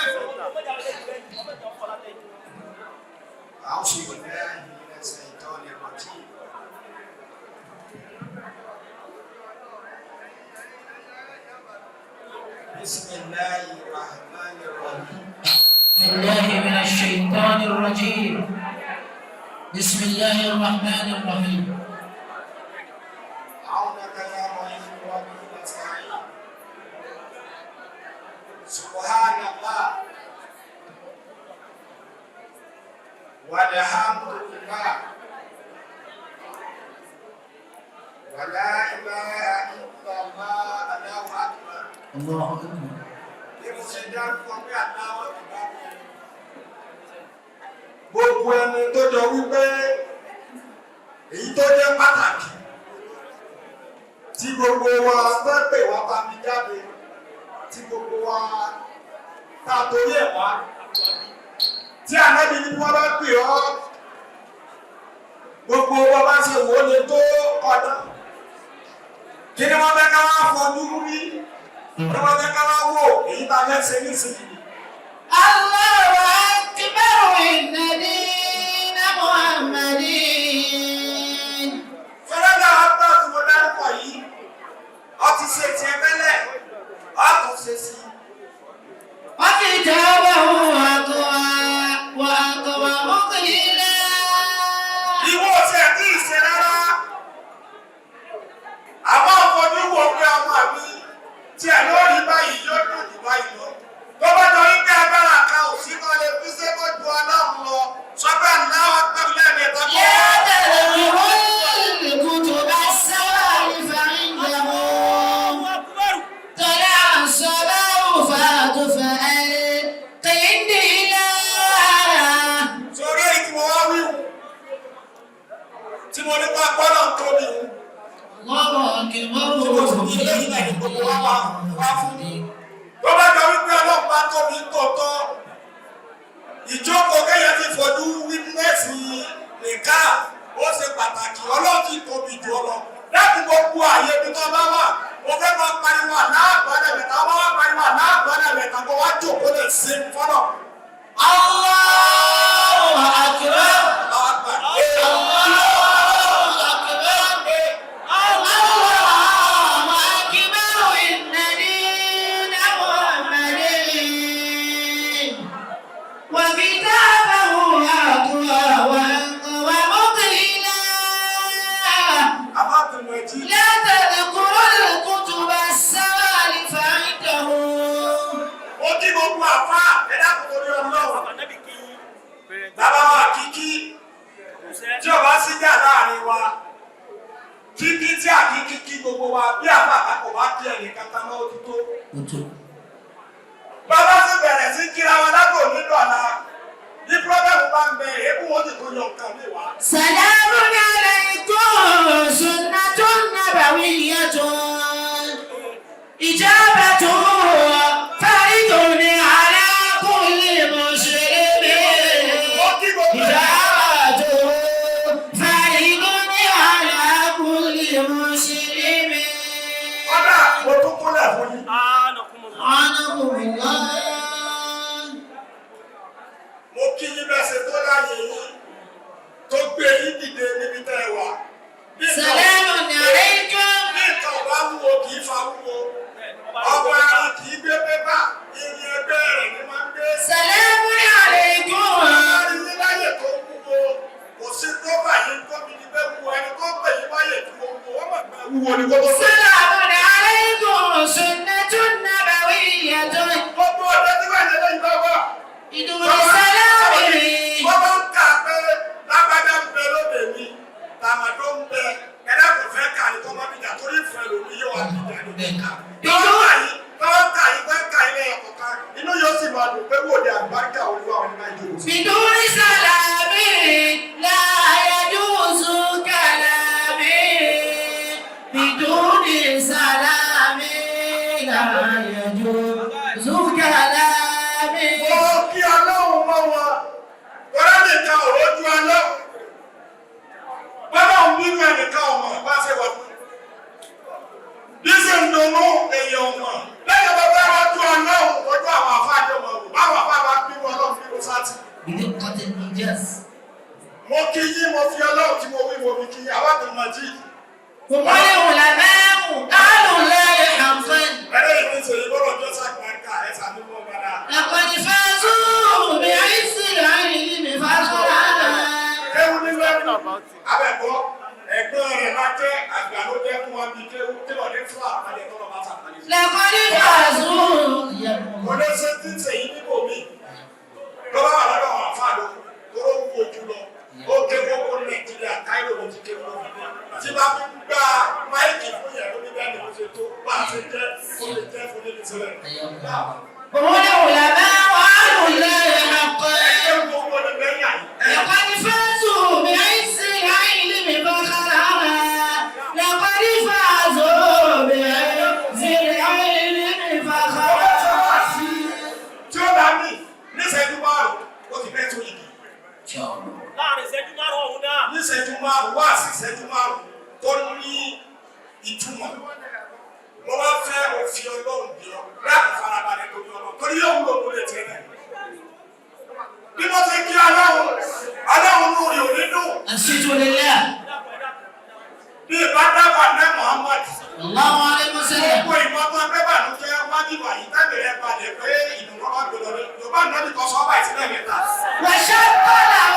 أعوذ بالله من الشيطان الرجيم. بسم الله الرحمن الرحيم. بالله من الشيطان الرجيم. بسم الله الرحمن الرحيم. عونك يا معين وبه نستعين. سبحان الله والحمد لله ولا إله إلا الله الله أكبر. الله أكبر. Bí mo ṣe dárúkọ pé aláwọ̀ ti bá mi. Gbogbo ẹni tó jọ wípé èyí tó jẹ́ pàtàkì tí gbogbo wa fẹ́ pè wá bá mi jáde tí gbogbo wa tá a torí ẹ̀ wá tí ànábì ní wọ́n bá pè ọ́ gbogbo wa bá ṣe wò ó lè tó ọ̀dà kí ni wọ́n fẹ́ ká wá fojú rí kí wọ́n fẹ́ ká wá wò èyí tá a fẹ́ ṣe nísìnyí. الله أكبر إن دين محمد. Fẹ́rẹ́dà ọ̀tọ̀ tí mo dárúkọ yìí, ọ ti ṣe tiẹ̀ tẹ́lẹ̀, ọ tún ṣe sí i. وكتابه أقوى وأقوى مقيلا. Ìwọ ọ̀sẹ̀ kì í ṣe rárá. Àmọ́ fojú wo pé ọmọ mi tí ẹ̀ lórí báyìí yóò dùn jù báyìí lọ. Tó bá jọ wípé agbára kan ò sí kan lè fi ṣe kó ju ọlọ́run lọ. Sọ pé àláwọ̀ pẹ̀lú lẹ́ẹ̀mẹ́ta kọ́. يا تذكر الكتب السوالف. Eléyìí náà ni gbogbo wa wá wá fún. Tó bá jọ wípé ọlọ́pàá tóbi tòótọ́, ìjókòó kéèyàn ti fojú witness nìka ó ṣe pàtàkì. Ọlọ́run ti tóbi jù ọ lọ. Láti gbogbo àyè ibi tó bá wà, mo fẹ́ máa pariwo aláàgbálẹ̀ mẹ́ta, wọ́n wá pariwo aláàgbálẹ̀ mẹ́ta kó wá jókòó lè ṣe fọ́nà. Allahu akbar. Allahu akbar. Allahu akbar. Inna dina Muhammadin. Wa kitabahu aqwa wa muqila. لا تذكر الكتب السوالف عنده. Ó kí gbogbo àfa ẹ̀dá kòkòrò ọlọ́run. Bàbá wa kíkí tí o bá sí jà láàrin wa, kíkí tí àkíkí kí gbogbo wa bí àfa àkàkọ̀ bá kí ẹnì kankan mọ́ ó ti tó. Bàbá sì bẹ̀rẹ̀ sí kíra wa lágbo nínú ọ̀la bí pírọ́bẹ̀mù bá ń bẹ èébú wọn sì tó yọ nǹkan mi wá. سلام عليكم سنة نبوية إجابة فرد على كل مسلم. Ó kí gbogbo ẹ̀. إجابة فرد على كل مسلم. Kọ́dà mo tún kúnlẹ̀ fún yín. عنكم الله. Mo kí yín bẹ́ẹ̀ ṣe tó láàyè yín tó gbé yín dìde níbi tẹ́ ẹ wà. Bí nǹkan- سلام عليكم. Bí nǹkan ò bá wúwo kì í fa wúwo. Ọ̀pọ̀ ẹran kì í gbé pépà, irin ẹgbẹ́ rẹ̀ ni máa ń gbé. سلام عليكم. Ọlọ́run yín láyè tó wúwo. Kò sí tó bà yín tó mi ní pé wúwo ẹni tó pè yín wáyè tó wúwo. Wọ́n mọ̀ pé wúwo ni kó tó pè. سلام عليكم سنة نبوية. Gbogbo ọ̀dọ́ tí wà lẹ́lẹ́ yìí bá wà. بدون سلام. Wọ́n bá ń kà pé lágbájá ń bẹ lóde mi, tàmàdó ń bẹ, ẹ̀dá kò fẹ́ kà ní kọ́ máa bìjà torí ìfẹ́ lòmí yóò wá bìjà ní kíkà. Tọ́wọ́ kà yín, tọ́wọ́ kà yín, fẹ́ kà yín lẹ́yìn kọ̀ọ̀kan, inú yóò sì máa dùn pé wò di àlùbáríkà olúwa wọn ní máa jókòó sí. بدون سلام لا يجوز كلامي. بدون سلام لا يجوز كلامي. Mo kí ọlọ́run mọ́ wọn, tọ́lá nìkan ò rójú ọlọ́run. Bọ́lá òun nínú ẹnìkan ọmọ bá ṣe wà fún. Bí ṣe ń dunnú èèyàn ọmọ. Lẹ́yìn bá bá rọ́jú ọlọ́run, ojú àwọn àfáàjọ mọ̀ wò. Báwọn àfáà bá bínú ọlọ́run bínú sátì. بدقة الإنجاز. Mo kí yín, mo fi ọlọ́run tí mo wí mo fi kí yín, àwọn àtẹnumọ̀ jí. هم العلماء أهل الله حقا. Ẹlẹ́yìn tí ń sèyí bọ́lọ̀ jọ́ sàgbàǹkà ẹ̀ sàmúmọ́ padà. لقد فازوا بعز العلم فخرا. Kéwú nínú ẹ̀kú, abẹ́kọ̀, ẹ̀gbọ́n rẹ̀ máa jẹ́ àgbà ló jẹ́ fún wa bíi kéwú tí wọ́n ní fún àpàdé tọ́lọ̀ bá sàpàdé. لقد فازوا. Kò lè ṣe tí ń sèyí níbò mí. Lọ́wọ́ wà lọ́dọ̀ àwọn àfáà ló tóró ń wojú lọ. Ó ké gbogbo Nàìjíríà Káírò ló ti ké gbogbo. Tí bá fi ń gba máìkì fún yẹn ló ní bẹ́ẹ̀ ni mo ṣe tó bá a ṣe jẹ́ ó lè jẹ́ fún níbi sílẹ̀. هم العلماء أهل الله حقا. Ẹgbẹ́ gbogbo ni bẹ́ẹ̀ yà yìí. لقد فازوا بعز العلم فخرا. لقد فازوا بعز العلم فخرا. Tí ó bá mì níṣẹ́jú márùn-ún, ó ti fẹ́ tó yìí. Láàrin ìṣẹ́jú márùn-ún ọ̀hún náà. Níṣẹ́jú márùn-ún wá sí ìṣẹ́jú márùn-ún tó ní ìtumọ̀. Mo bá fẹ́ òfin ọlọ́run bí ọ láti farabalẹ̀ torí ọlọ́run torí yóò wúlò kó lè tiẹ̀ náà. Bí mo ti kí ọlọ́run, ọlọ́run nù rí òní dùn. أنصتوا لله. Bí ìbá dábàá ní Muhammad, الله عليه وسلم. gbogbo ìmọ̀ tó ẹgbẹ́ bànújẹ́ wájú wàyí tẹ́lẹ̀ rẹ̀ balẹ̀ pé ìdùnnú ọgbẹ̀lọ́dẹ. Yorùbá náà ní kọ́ sọ́ọ́bà ìsílẹ̀ mẹ́ta. وشق له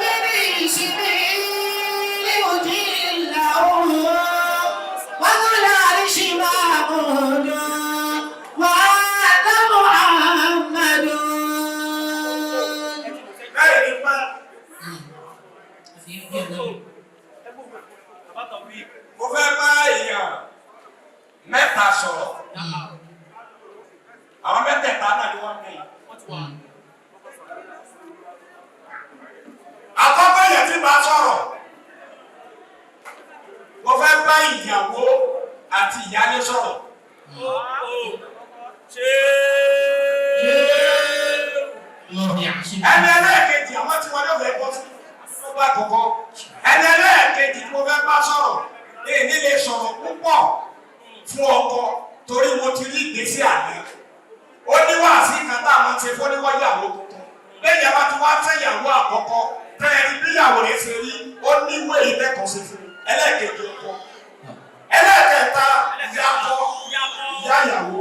من اسمه ليجله وذو العرش محمود وهذا محمد. Bẹ́ẹ̀ ni pé mo fẹ́ bá èèyàn mẹ́ta sọ̀rọ̀. Àwọn mẹ́tẹ̀ẹ̀ta náà ni wọ́n ń bẹ̀ yìí. Àkọ́kọ́ yẹn tí bá sọ̀rọ̀, mo fẹ́ bá ìyàwó àti ìyálé sọ̀rọ̀. Ẹni ẹlẹ́ẹ̀kejì àwọn tí wọ́n lọ́fẹ̀ẹ́ bọ́ sí ọgbà àkọ́kọ́. Ẹni ẹlẹ́ẹ̀kejì tí mo fẹ́ bá sọ̀rọ̀ èyí lè sọ̀rọ̀ púpọ̀ fún ọkọ torí mo ti rí ìgbésí àná. Ó ní wàásì kan tá a máa ń ṣe fún oníwáyàwó tuntun. Lẹ́yìn àbá tí wọ́n á fẹ́ ìyàwó àkọ́kọ́ tẹ́ ẹ rí bí ìyàwó rẹ̀ ṣe rí ó ní ìwé ìtẹ́kọ̀ọ́ sí fún ẹlẹ́ẹ̀kejì ọkọ. Ẹlẹ́ẹ̀kẹta ìyá ọkọ, ìyá ìyàwó,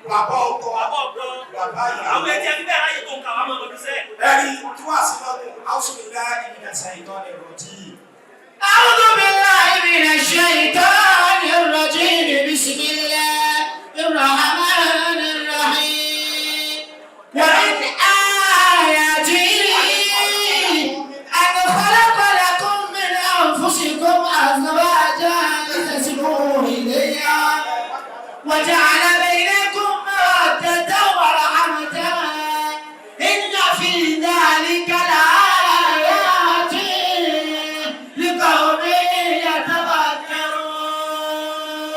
bàbá ọkọ, bàbá ìyàwó. Àwọn ẹtí ẹbí bẹ́ẹ̀ ráyè tó ń kà wá mọ́ ọdún sẹ́ẹ̀. Ẹ̀rí tí wàá sí lọ́dún, Auzubillahi minash shaitani rajim. أعوذ بالله من الشيطان الرجيم بسم الله الرحمن الرحيم ومن آياته أن خلق لكم من أنفسكم أزواجا لتسكنوا إليها وجعل بينكم مودة ورحمة إن في ذلك لآيات لقوم يتفكرون.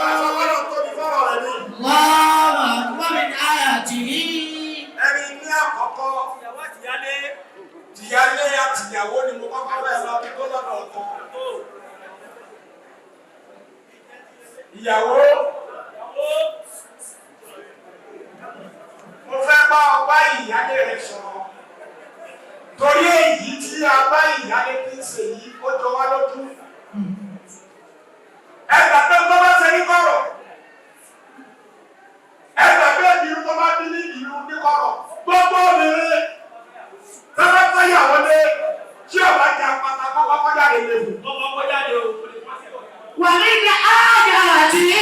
Ọlọ́run tóbi fọ́rọ̀ rẹ̀ ni. الله أكبر من آياته. Ẹni ní àkọ́kọ́ tìyálé àtìyàwó ni mo kọ́kọ́ fẹ́ lọ kí tó lọ́dọ̀ ọkọ. Ìyàwó, mo fẹ́ bá ọ bá ìyálé rẹ sọ̀rọ̀. Torí èyí tí a bá ìyálé tí ń ṣe yìí, ó jọ wá lójú. Ẹ gbà pé tó bá ṣe ní kọ̀rọ̀. Ẹ gbà pé ìlú tó bá bí ní ìlú ní kọ̀rọ̀. Gbogbo obìnrin tẹ́lẹ̀ fẹ́yàwó lé tí ọba jẹ apata kọ́kọ́ kọjá lè lè fún. ومن آياته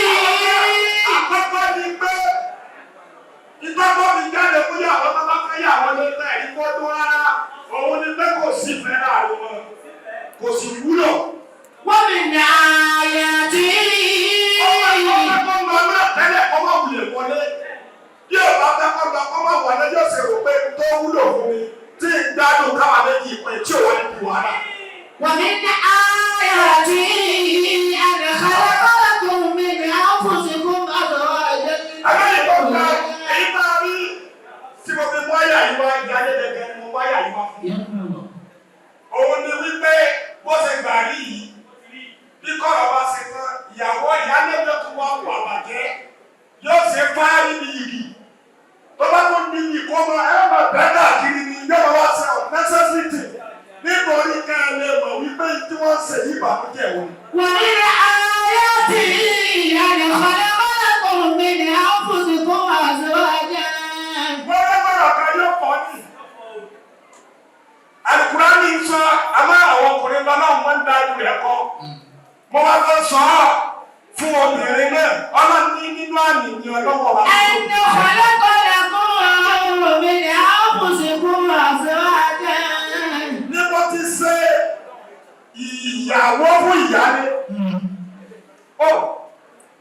Àkọ́kọ́ ni pé ìtọ́kọ́ mi jáde fún yàwó tó bá fẹ́yàwó lé tẹ̀ ní kó dún rárá. Òun ni pé kò sí fẹ́ láàrin wọn. Kò sì wúlò. ومن آياته Ọmọ ìfẹ́ kó lọ náà tẹ́lẹ̀ kó má wulẹ̀ wọlé. Bí ò bá fẹ́ kó lọ kó má wọlé yóò ṣe rò pé tó wúlò fún mi tí ń gbádùn káwa méjì pé tí ò wọlé di wàhálà. ومن آياته أن خلق لكم من أنفسكم أزواجا. Àbẹ́yẹ tó gba èyí máa rí tí mo fi mú àyà yìí wá ìyáálé gẹ́gẹ́ ni mo mú àyà yìí wá fún. Òun ni wípé bó ṣe gbà rí yìí bí kọ̀rọ̀ bá ṣe tán ìyàwó ìyáálé ló tún wá wà bàjẹ́ yóò ṣe fáárí ní yìgì. Tó bá tún ní ìkómọ ẹ máa bẹ́ẹ̀ káàkiri ni yóò máa wá ṣe unnecessary thing nítorí ká ẹ lè mọ̀ wípé tí wọ́n ṣe yìí bàmújẹ́ òun. ومن آياته أن خلق لكم من أنفسكم أزواجا. Gbọ́dọ̀gbọ́dọ̀ kan yóò pọ̀ ní. Alukurani ń sọ, àmọ́ àwọn ọkùnrin lọ náà wọ́n ń da irú rẹ̀ kọ́. Mo wá fẹ́ sọ ọ́ fún obìnrin náà, ọlọ́run ní nínú àmì ni ọlọ́wọ́ wa. أن خلق لكم من أنفسكم أزواجا. Ní mo ti ṣe ìyàwó fún ìyálé. Ó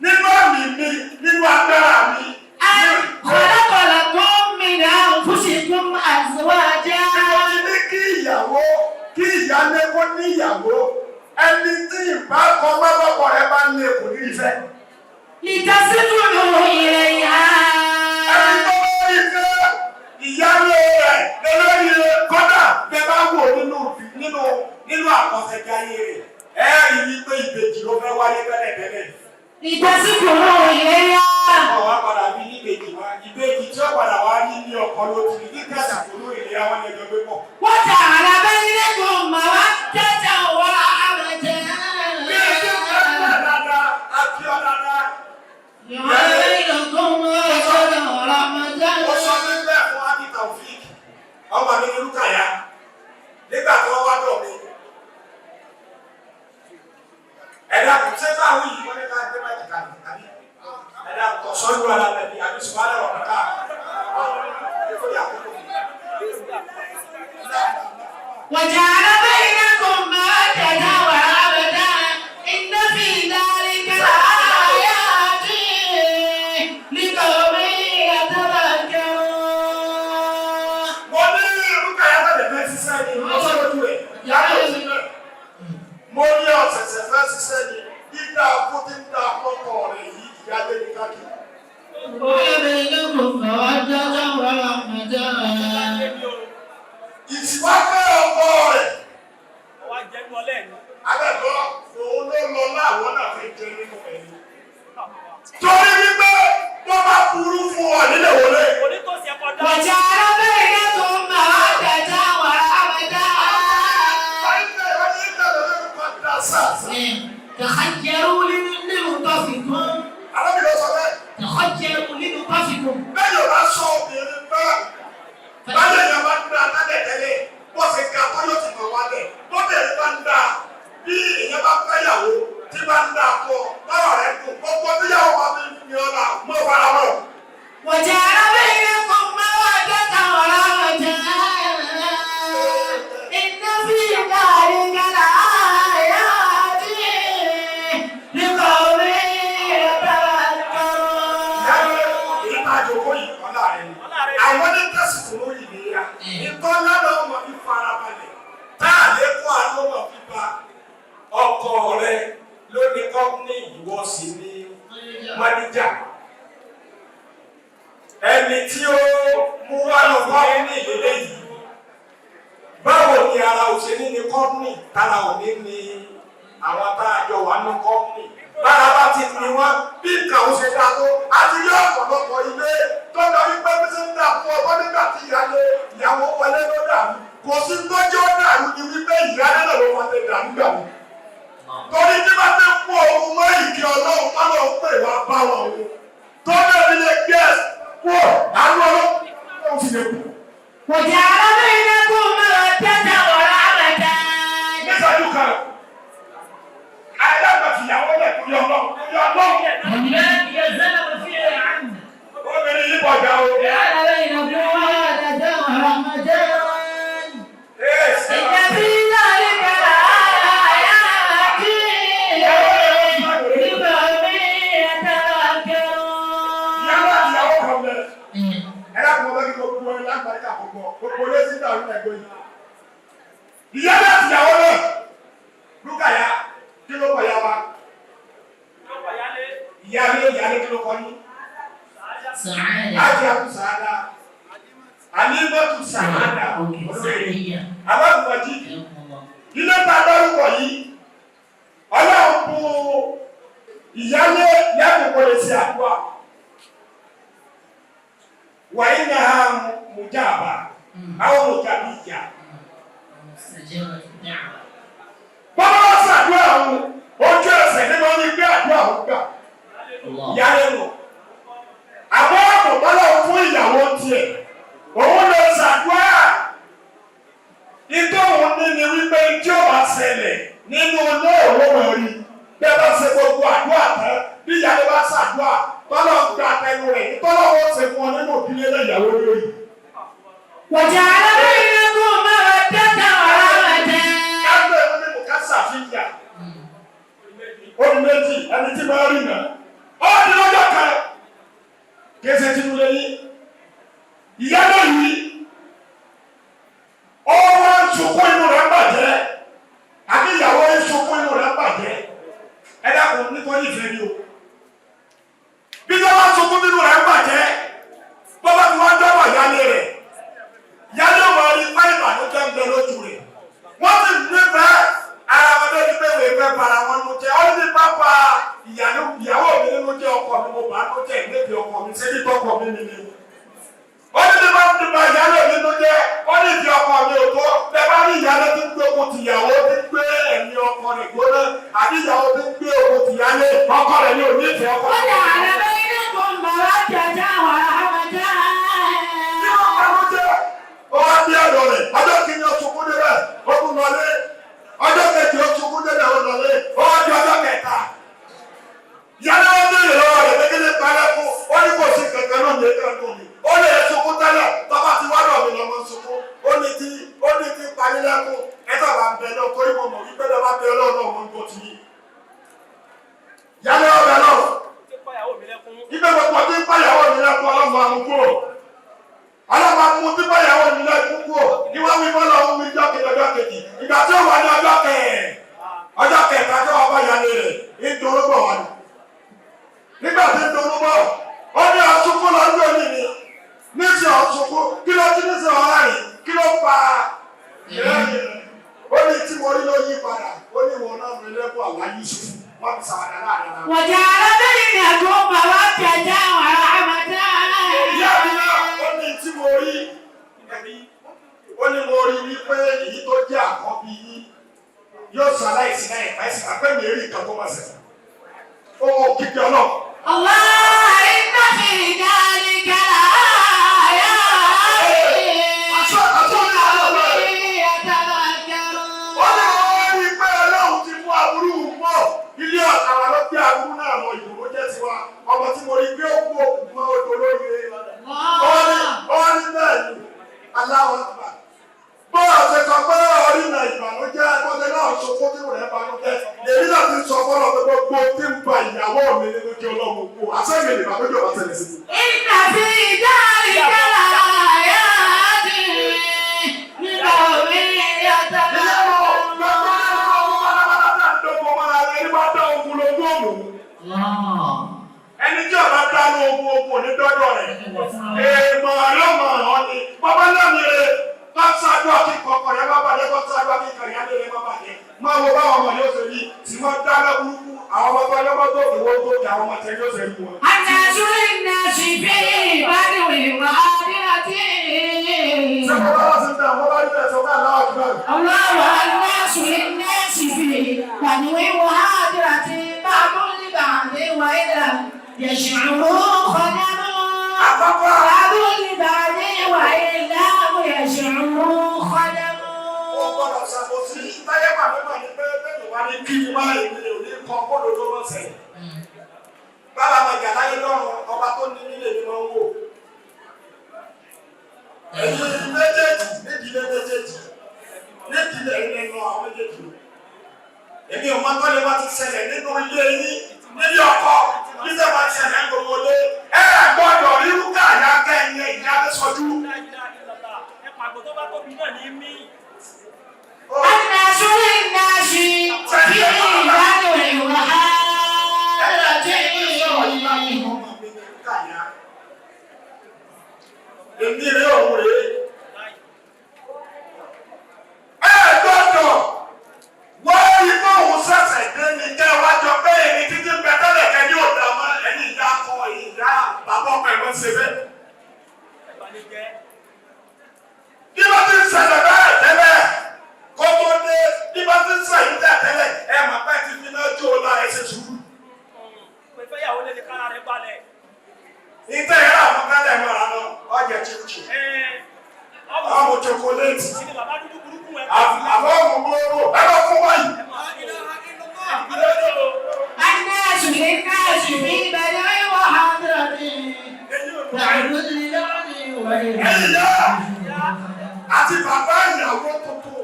nínú àmì mi, nínú agbára mi. أن خلق لكم من أنفسكم أزواجا. Mo ti ní kí ìyàwó kí ìyálé kó ní ìyàwó. Ẹni tí ìbákan mọ́lọ́kọ̀ rẹ̀ bá ń lé kò ní ìfẹ́. لتسكنوا إليها. Ẹni tó bá rí pé ìyálé rẹ̀ lórí kọ́dà bẹ́ẹ̀ bá wò nínú nínú nínú àkọsẹ̀jáyé rẹ̀ ẹ rí i pé ìbejì ló fẹ́ wáyé tẹ́lẹ̀tẹ́lẹ̀. لتسكنوا إليها. Ọ̀ wá padà bí ní ìbejì wá ìbejì tí ó padà wá ní ní ọkọ ló ti ní kẹ́sì kúrú ìlera wọn ní ẹjọ́ gbé pọ̀. وجعل بينكم مودة ورحمة. Bí ẹ ti ń fẹ́ dáadáa, àti ọ̀ dáadáa. بينكم مودة ورحمة. Ó sọ níbẹ̀ fún Adi Taofik, ọmọ mi ní Lúkàyà, nígbà tí wọ́n wá dọ̀ mi. Ẹ̀dá kò ṣe báwo yìí wọ́n ní ká gbé máìkì kalẹ̀ àbí? Ẹ̀dá kò sọ́jú ara rẹ̀ bí àbí sùpárẹ̀ ọ̀rọ̀ ká. وجعل بينكم مودة ورحمة إن في ذلك لآيات لقوم يتفكرون. Mo ní Lúkàyà bẹ̀rẹ̀ fẹ́ ṣiṣẹ́ ni, mo sọ lójú rẹ̀, yàrá òsì náà. Mo ní ọ̀sẹ̀sẹ̀ fẹ́ ṣiṣẹ́ ni, dídá fún ti ń dá fọ́kọ̀ بينكم مودة ورحمة. Ìsìwáfẹ́ ọkọ rẹ̀. Abẹ́bọ̀ òun ló lọ láwọn náà fi jẹ nínú ẹ̀yìn. Torí wípé wọ́n bá burú fún ọ nílé wọlé. وجعل بينكم مودة ورحمة. تخيروا لنطفكم. Alábìlẹ̀ sọ bẹ́ẹ̀. تخيروا لنطفكم. Bẹ́ẹ̀ yóò bá sọ obìnrin bẹ́ẹ̀. Báyọ̀ yẹn bá ń da tẹ́lẹ̀ tẹ́lẹ̀, bó ṣe ga tó yóò ti mọ̀ wálẹ̀. Bóbìnrin bá ń da bí èèyàn bá fẹ́yàwó tí bá ń da kọ báwọ̀ rẹ̀ dùn. Gbogbo tíyàwó bá fi ní ọ̀la mọ́ fara mọ́. وجعل بينكم مودة ورحمة. إن في ذلك لآيات لقوم يتفكرون. Èyí máa jòkó yìí ọ̀la rẹ̀ ni. Àwọn ní tẹ̀sùkú lórí ìlera. Nǹkan lọ́dọ̀ ọmọ fi fara balẹ̀. Tá a lè kó àánú ọmọ fi ba ọkọ rẹ̀ ló ní kọ́pínì ìwọ sí ní máníjà. Ẹni tí ó mú wá lọ kọ́pínì lélẹ́yìí. Báwo ni ara ò ṣe ní ní kọ́pínì tára ò ní ní àwọn tá a jọ wà ní kọ́pínì? Bára bá ti ní wọn bí nǹkan ò ṣe dá tó, a ti rí ọ̀pọ̀lọpọ̀ ilé tó lọ wípé bí ṣe ń dà fún ọkọ nígbà tí ìyáálé ìyàwó wọlé ló dàrú. Kò sí tọ́jú ó dàrú ni wípé ìyáálé náà ló wọ́n ti dàrú dàrú. Torí tí bá ti kú ohun mọ́ ìkí ọlọ́run tọ́lọ́ ń pè wá bá wọn o. Tó lè fi lè gbé kú àánú ọlọ́run sì lè kú. وجعل بينكم مودة ورحمة. Nísàjú kan, alágbà fìyàwó lẹ̀ kúrò ọlọ́run kúrò ọlọ́run. الذي يزال فيه عنه. Obìnrin yìí bọ̀dá o. جعل بينكم مودة ورحمة. إن في ذلك لآيات لقوم يتفكرون. Ìyàwó àtìyàwó kan bẹ̀rẹ̀. Ẹ dákun ọba kí gbogbo ẹ lágbàdìkà gbogbo gbogbo ilé sí ìdàrú ẹgbẹ́ yìí. Ìyàwó àtìyàwó náà. Lúkàyà kí ló kọ̀ ya wa? Ìyáálé ìyáálé kí ló kọ yín? سعادة. Ájì àtú sàádà. Àlímọ́tù sàádà. أوكي سعيدة. Alábùwájì. حياكم الله. Ilé tá a dárúkọ yìí, Ọlọ́run bu ìyálé lẹ́kùnkùn lè ṣe àdúrà. Wàyí ni a mùjáàbá, àwọn mùjáàbí ìyá. مستجابة الدعوة. Bọ́lá wá ṣàdúrà òun, ojú ẹsẹ̀ ní wọ́n ní gbé àdúrà òun gbà. الله. Ìyálé nù. Àbọ̀ àbọ̀ bọ́lá fún ìyàwó tiẹ̀, òun lè ṣàdúrà. Ìtọ́ òun ní ni wípé tí ó bá ṣẹlẹ̀ nínú ilé òun mọ̀ rí. Bẹ́ẹ̀ bá ṣe gbogbo àdúrà tán, bí ìyàwó bá ṣàdúrà, tọ́lọ̀ ń gba tẹnu rẹ̀, tọ́lọ̀ ó ṣe fún ọ nínú ìdílé náà ìyàwó lórí. وجعل بينكم مودة ورحمة. Kágbé ìlú ní kò ká ṣàfihàn. Ó di méjì, ẹni tí máa rí nà. Ó di lọ́jọ́ kan. Kì í ṣe tinú lẹ́yìn. Ìyá náà yìí, ó wá ń sunkún inú rẹ̀ ń bàjẹ́. Àbí ìyàwó ń sunkún inú rẹ̀ ń bàjẹ́. Ẹ dákun nítorí ìfẹ́ ni o. Bí wọ́n bá sunkún nínú rẹ̀ ń bàjẹ́, bọ́bá tí wọ́n dọ́wọ̀ ìyáálé rẹ̀. Ìyáálé ò máa rí pé ìbànújẹ́ ń bẹ lójú rẹ̀. Wọ́n sì nífẹ̀ẹ́ ara wọn débi pé wèé fẹ́ bara wọn nínú jẹ́. Ó ní pápá ìyàwó mi nínú jẹ́ ọkọ mi mo bá nínú jẹ́ ìlébi ọkọ mi ṣé bí tọkọ mi mi ni. Ó ní bí wọ́n ti ba ìyáálé mi nínú jẹ́, ó ní ìdí ọkọ mi ò tó. Bẹ́ẹ̀ bá rí ìyáálé tí ń gbé ogun tìyàwó tí ń gbé ẹ̀mí ọkọ rẹ̀ gbóná àbí ìyàwó tí ń gbé ogun tìyálé ọkọ rẹ̀ ní òní ìfẹ́ ọkọ rẹ̀. وجعل بينكم مودة ورحمة. Kí ló ń banújẹ́? Ó wá bí ọ̀dọ̀ rẹ̀, ọjọ́ kìíní ó sunkún débẹ̀, ó tún lọlé. Ọjọ́ kejì ó sunkún débẹ̀, ó lọlé. Ó ṣàwàdà láàrin ara. وجعل بينكم مودة ورحمة. Ìyá mi náà, ó ní tí mo rí, ó ní mo rí wípé èyí tó jẹ́ àkọ́bí yín yóò sọ aláìsí náà ìpá ìsìn àpẹ́ mi rí nǹkan tó máa ṣẹlẹ̀. Ó wọ kíkẹ́ ọlọ́run. الله إن في ذلك لآيات لقوم يتفكرون. Ó ní wọ́n rí pé Ọlọ́run ti mú aburú mọ́ ilé ọ̀tá wa ló gbé aburú náà lọ, ìdùnnú jẹ́ tiwa. Ọmọ tí mo rí pé ó kú òkú mọ́ odò lóye. Ó ní bẹ́ẹ̀ ni aláwọ̀ àgbà. Bọ́ọ̀ ṣe sọ pé orí náà ìbànújẹ́ bọ́sẹ̀ náà sọ fún tí rẹ̀ bànújẹ́. Èmi náà ti sọ fọ́lọ́ pé gbogbo tí ń ba ìyàwó mi nínú kí Ọlọ́run kú. Àṣẹ́mi ìbànújẹ́ ò bá ṣẹlẹ̀ sí mi. إن في ذلك لآيات لقوم يتفكرون. Ẹni tí ọba dánú ogun, ogun ò ní dọ́dọ̀ rẹ̀. Èèmọ̀ ọlọ́mọ ọ̀hún ni. Bàbá náà mi rè bá ṣáájú akíkọ̀ ọkọ̀ rẹ̀ má bàjẹ́, kó ṣáájú akíkọ̀ ìyá lè má bàjẹ́. Máa wo báwọn ọmọ yóò ṣe rí tí wọ́n dáná burúkú, àwọn ọmọ tó ọlọ́mọ tó fi wọ́n tó kí àwọn ọmọ tẹ yóò ṣe rí wọn. الناس للناس في بدو وآخرة. Ṣé mo bá wá sí ìdá àwọn bá rí bẹ́ẹ̀ sọ fún aláwọ̀ àkùnrin? الله الناس للناس في بدو وآخرة، بعض لبعض وإن لم يشعروا خدم. Àkọ́kọ́. بعض لبعض وإن لم يشعروا خدم. Ó gbọ́dọ̀ ṣàkóso táyé pàmò mà ní pé bẹ́ẹ̀ wá ní kí ni máa èmi ò ní kọ́ kódò ló mọ̀ sẹ́yìn. Bàbá mi jà láyé lọ́rùn, ọba tó ní nílé mi máa ń wò. Ẹ̀yin méjèèjì nídìílé méjèèjì nídìílé ẹ̀yin lẹ́nu àwọn méjèèjì. Èmi ò mọ tọ́lẹ̀ bá ti ṣẹlẹ̀ nínú ilé yín nílé ọkọ níṣẹ́ bá ti ṣẹlẹ̀ gbogbo lé. Ẹ gbọ́dọ̀ rírú káàyà kẹ́yìn ìyá Adésọjú. الناس للناس في بدو وآخرة. Èmi rè òun rè. Ẹ gbọ́dọ̀ wọ́n rí bóun ṣẹ̀ṣẹ̀ dé ní kẹ́ wá jọ pé èmi títí ń bẹ tẹ́lẹ̀ kẹ́ ní òdà mọ́ ẹ̀yìn ìyá akọ ìyá bàbá ọkọ ẹ̀ ló ń ṣe bẹ́ẹ̀. Bí wọ́n ti ń ṣẹlẹ̀ bẹ́ẹ̀ tẹ́lẹ̀ kó tó dé, bí wọ́n ti ń ṣẹ̀yìn tẹ̀ tẹ́lẹ̀, ẹ mọ̀ pé ti fi náà jó o lára, ẹ ṣe sùúrù. Ìtẹ̀ yẹn àwọn kálẹ̀ mọ́ra lọ, ọjà chinchin, àwọn chocolate, àwọn ọmọ gbòòrò, ẹ lọ fún báyìí. الناس للناس في بدو وحضرة، بعض لبعض وإن Ẹ̀yin yá àti bàbá ìyàwó tuntun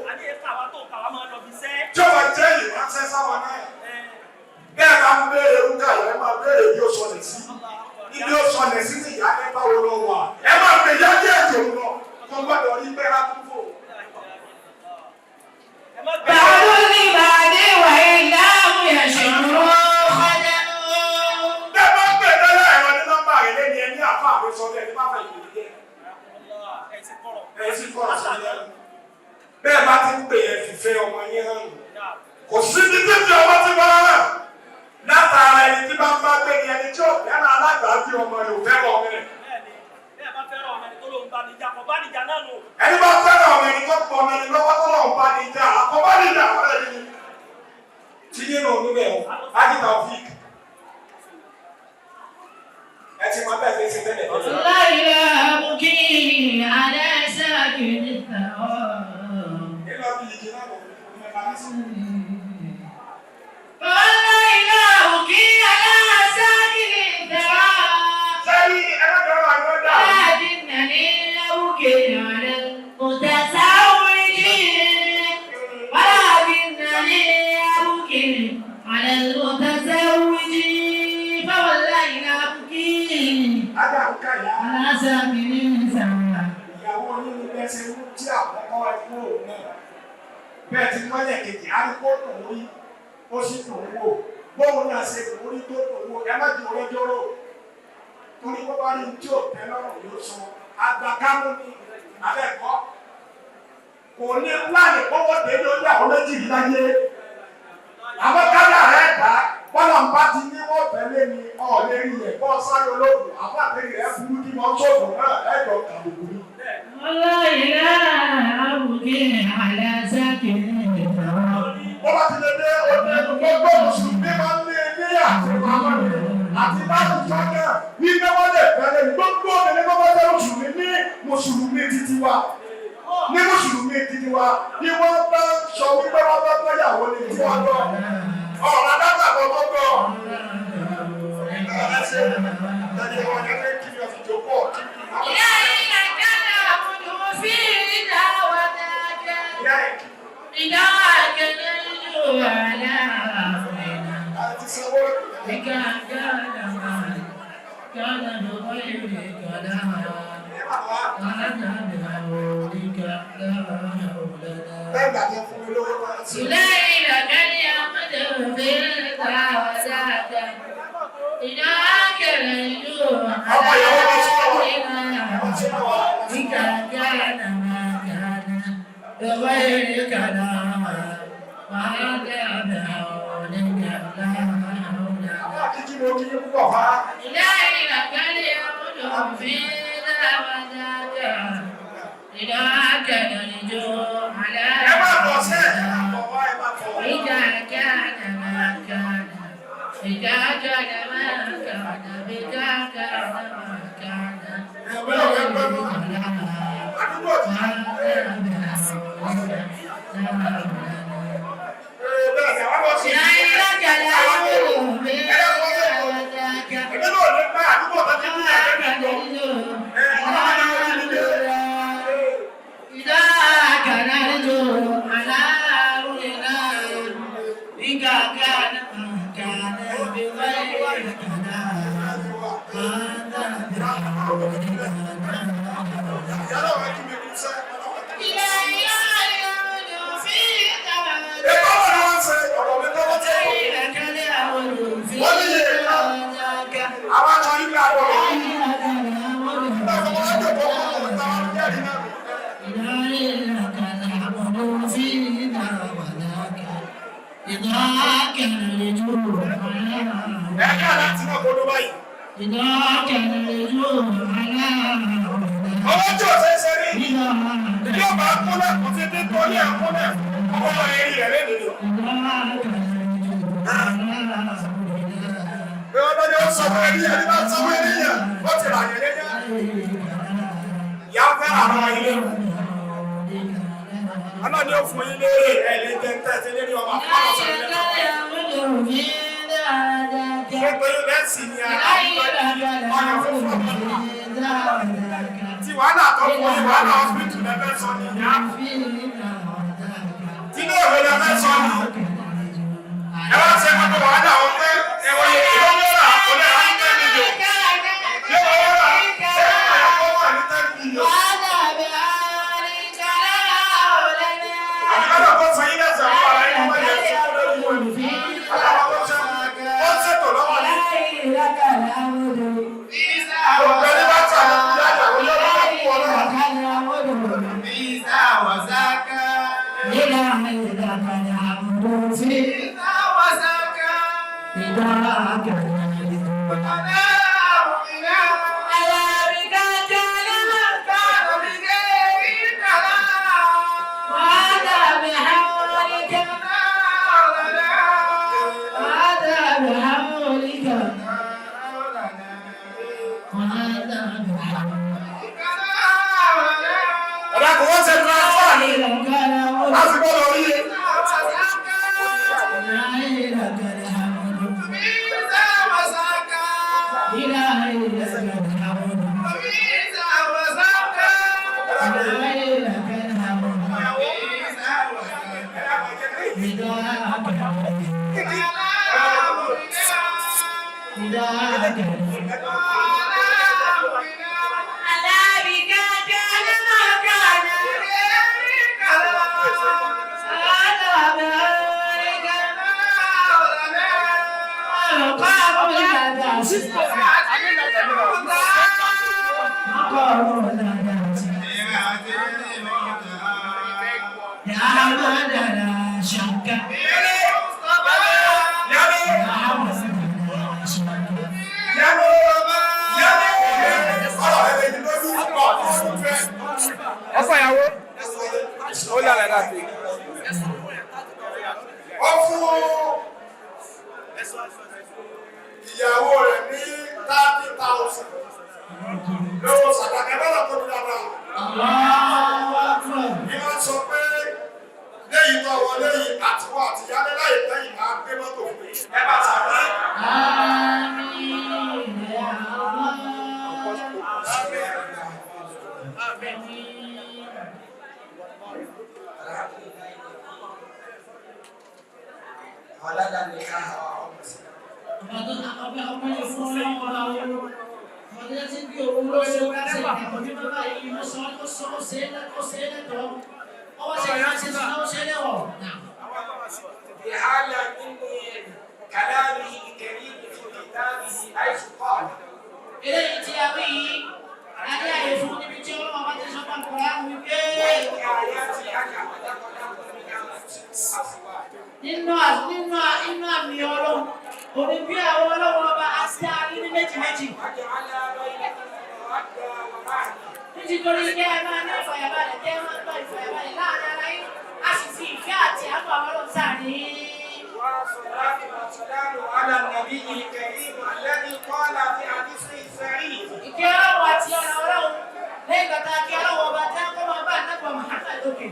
tí ó wà jẹ́ ìránṣẹ́ sáwọn náà. Bẹ́ẹ̀ bá ń béèrè rúkà yẹn, ẹ máa béèrè bí ó sọlẹ̀ sí. Ibi ó sọlẹ̀ sí ní ìyá ẹ báwo lọ wà. Ẹ máa pè yá díẹ̀ jò lọ. Kò gbọ́dọ̀ rí bẹ́ẹ̀ rá kú fò. بعض لبعض وإن لم يشعروا خدم. Bẹ́ẹ̀ bá ń pè tẹ́lẹ̀ ẹ̀rọ ní nọ́mbà rẹ̀ lẹ́ni ẹni àfa àfẹ́sọ bẹ́ẹ̀ ní bá fẹ́ ìgbèlè jẹ́. Ẹ sì kọ̀rọ̀ sí ilé. Bẹ́ẹ̀ bá ti ń pè é fìfẹ́ ọmọ yín hàn nù. Kò sí ní títí ọmọ tí wọ́n rẹ̀. Látara ẹni tí bá ń bá gbé ni ẹni tí ò fẹ́ràn alágbàá bí ọmọ rẹ̀ ò fẹ́ràn ọmọ rẹ̀. Bẹ́ẹ̀ bá fẹ́ràn ọmọ ẹni tó lóun bá níjà, kò bá níjà náà nù. Ẹni bá fẹ́ràn ọmọ ẹni tó pọ̀ ọmọ ẹni lọ́wọ́ tó lọ́wọ́ bá ní ìjà, àkọ́bá ní ìjà ọ̀rẹ́ mi ni. Tí yín nù níbẹ̀ o, Ájí Taofik. Ẹ ti mọ bẹ́ẹ̀ fi ṣe tẹ́lẹ̀ tẹ́lẹ̀. لا أبكي على ساكن الثرى. Nínú ọdún yìí kí náà lọ fún mi máa ń sọ. والله لا أبكي على ساكن الثرى. Sẹ́yìn ẹlẹ́dọ̀ọ́rọ̀ àgbọ̀dá. ولكنني أبكي على المتزوجين، ولكنني أبكي على المتزوجين، فوالله لا أبكي Ájà ń kà yá. على ساكن الثرى. Ìyàwó yín ni bẹ́ẹ̀ ṣe mú tí àkọ́kọ́ ẹ kúrò náà. Bẹ́ẹ̀ ti mọ́lẹ̀ kejì, á ní kó dùn ún rí, ó sì dùn ún wò. Bóun náà ṣe dùn ún rí tó dùn ún wò, ẹ má ju ọlọ́jọ́rò. Torí bó bá rí ní tí ò tẹ́ lọ́rùn yóò sọ. Àgbàkámú ni abẹ́ẹ̀kọ́. Kò ní láàyè kọ́wọ́ dé lórí àwọn méjì yìí láyé. Àmọ́ kálá rẹ̀ dá. Bọ́lá ń bá ti ní wọ́n tẹ̀lé ni ọ̀lẹ́ rí ẹ̀ bọ́ sáré olóògùn àbáàtẹ́rì rẹ̀ burú kí wọ́n sóògùn náà ẹ̀jọ̀ kàbùkù ni. Bọ́lá ti lè dé òde gbogbo mùsùlùmí máa ń lé ní àtìpamọ́ ni àti láti sọ́kàn wípé wọ́n lè tẹ̀lé gbogbo obìnrin tó bá jẹ́ mùsùlùmí ní mùsùlùmí títí wa ní mùsùlùmí títí wa bí wọ́n bá sọ wípé wọ́n bá gbọ́yàwó ni tí wọ́n gbọ́ ọ̀rọ̀ adágbàgbọ́ tó gbọ́. ìyàwó rẹ̀ ní 30,000 lówó sàdákà bọ́lá tó ní dáadáa. Ní wọ́n sọ pé lẹ́yìn tó wọlé yìí àtiwọ́ àtìyálé láì lẹ́yìn máa gbé mọ́tò fún mi. Ẹ bá sàmì. بحالة من كلامه الكريم في كتابه حيث قال Eléyìí tí a wí yìí, a ní àyè fún níbi tí Ọlọ́run bá ti sọ fún Àkùrán wípé وإن آياته أن خلق لكم من أنفسكم أزواجا nínú nínú àmì Ọlọ́run, òní bí àwọn Ọlọ́run ọba á sí àárín ní méjì méjì. وجعل بينكم مودة ورحمة. Nítorí kẹ́ ẹ máa ní ìfọ̀yàbalẹ̀, kẹ́ ẹ máa gba ìfọ̀yàbalẹ̀ láàrin ara yín, a sì fi ìfẹ́ àti àánú àwọn Ọlọ́run sáàrin yín. والصلاة والسلام على النبي الكريم الذي قال في حديثه الصحيح Ìkẹ́ Ọlọ́run àti ọ̀nà Ọlọ́run lẹ́yìn ìgbà tá a kí Ọlọ́run ọba tí a kọ́ máa bá ànágbà Muhammad òkè.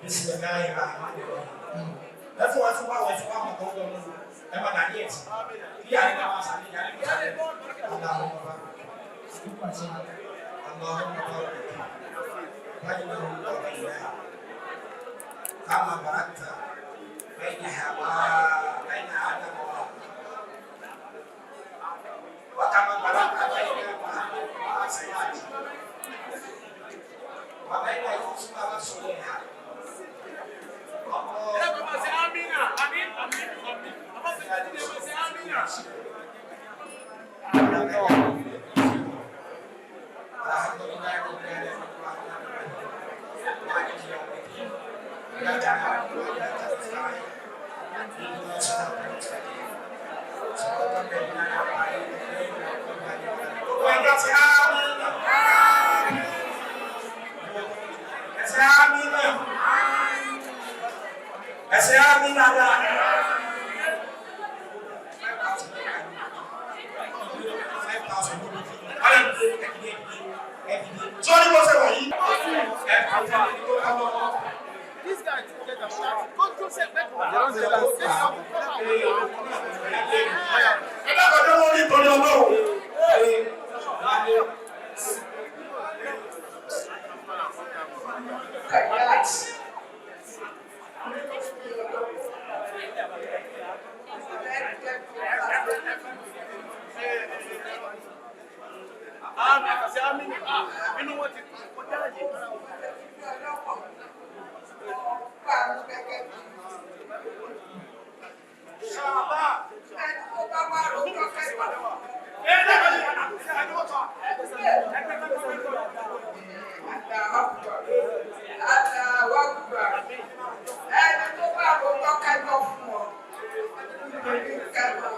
بسم الله الرحمن الرحيم. Ẹ fún wa fún wa wẹ fún wa mọ̀ tó ń lọ ẹ má dàní ẹ̀ tí kí yàrá ìgbà máa sàlẹ̀ yàrá ìgbà sàlẹ̀. Allahumma barik. Allahumma barik. Bainahu wa bainaha. Kama barakta bainaha wa baina Adam wa Hawa. Wa kama barakta baina Muhammad wa azwajihi. Wa baina Yusuf wa Sulaiha. Ẹsẹ̀ á ní dáadáa. Sọ́ni bó ṣe wà yìí. Ẹ dábàá dé wọ́n ní ìtọ́jú Ọlọ́run. Ẹni tó bá rojọ́ kẹjọ fún ọ, kẹjọ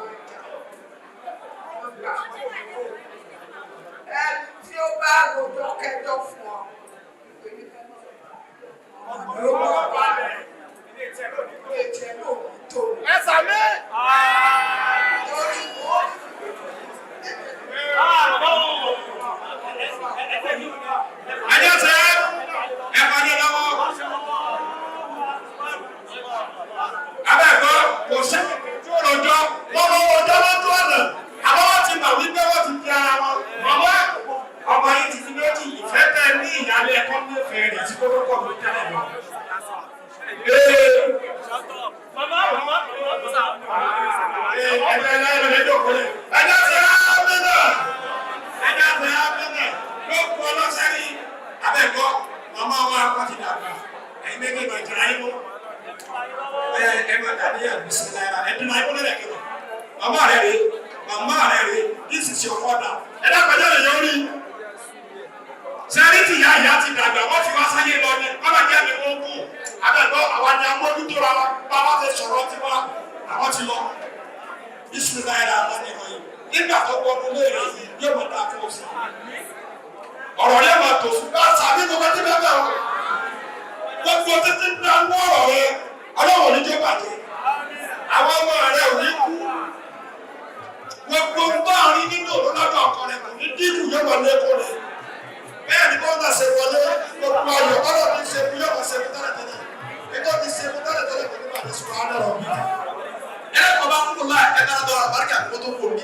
ẹni tí ó bá rojọ́ kẹjọ fún ọ, Ẹ sàmì. torí wọ́n Ẹjọ́ sẹ́ ẹ pàdé lọ́wọ́. Abẹ́ẹ̀kọ́ kò sẹ́ni tí ó rojọ́ wọ́n mọ ọjọ́ lójú ọ̀nà. Àmọ́ wọ́n ti mọ̀ wípé wọ́n ti fi ara wọn. Màmá ọmọ yìí ti fi méjì ìfẹ́ tẹ ní ìyálé ẹ̀kọ́ nífẹ̀ẹ́ rẹ̀ tí kókó pọ̀ ló tẹ́lẹ̀ lọ. Ẹgbẹ́ ẹjọ́ ti ámínà ẹjọ́ ti ámínà ló kú ọlọ́sẹ́rí abẹ́ẹ̀kọ́ màmá wa wọ́n ti dàgbà ẹ̀yin méjì lọ ìjọra yín mú ẹ ẹ máa dàbí ẹ bisimilayi ẹ dùnà ẹ kúnlẹ̀ kí wọn màmá rẹ rè màmá rẹ rè this is your father ẹ dàgbàjọ́ lè yọ orí sẹ́rí tí ìyá ìyá ti dàgbà wọ́n fi wá sáyé lọ ni wọ́n bá jẹ́ mi wọ́n kú abẹ́gbọ́ àwa ni amójútó ra wa bá wa ti sọ̀rọ̀ tiwa àwọn ti lọ bisimilayi ra wọn ni wọ́n yìí nígbà tó wọnú lé rẹ yìí yóò mọ̀ dáa fún ọ̀sán ọ̀rọ̀ rẹ máa tó fún bá sàbí gbogbo tí bẹ́ẹ̀ bẹ́ẹ̀ o gbogbo títí ń dá wọ́ ọ̀rọ̀ rẹ Ọlọ́run ò ní jẹ́ bàjẹ́. Àwọn ọmọ rẹ̀ ò ní kú. Gbogbo ń bá rí nínú òun lọ́dọ̀ ọkọ rẹ̀ kò ní dínkù yóò máa lékún rẹ̀. Bẹ́ẹ̀ ni bọ́ọ̀lù ṣe wọlé gbogbo ayọ̀ ọlọ́run ti ṣe fún yóò máa ṣe fún tẹ́lẹ̀tẹ́lẹ̀. Ètò ti ṣe fún tẹ́lẹ̀tẹ́lẹ̀ kò ní bàjẹ́ sùn á lọ́rọ̀ bí. Ẹ kọ́ bá kúkú láì ẹ kára dọ́ra àbáríkà kó tó kó mi.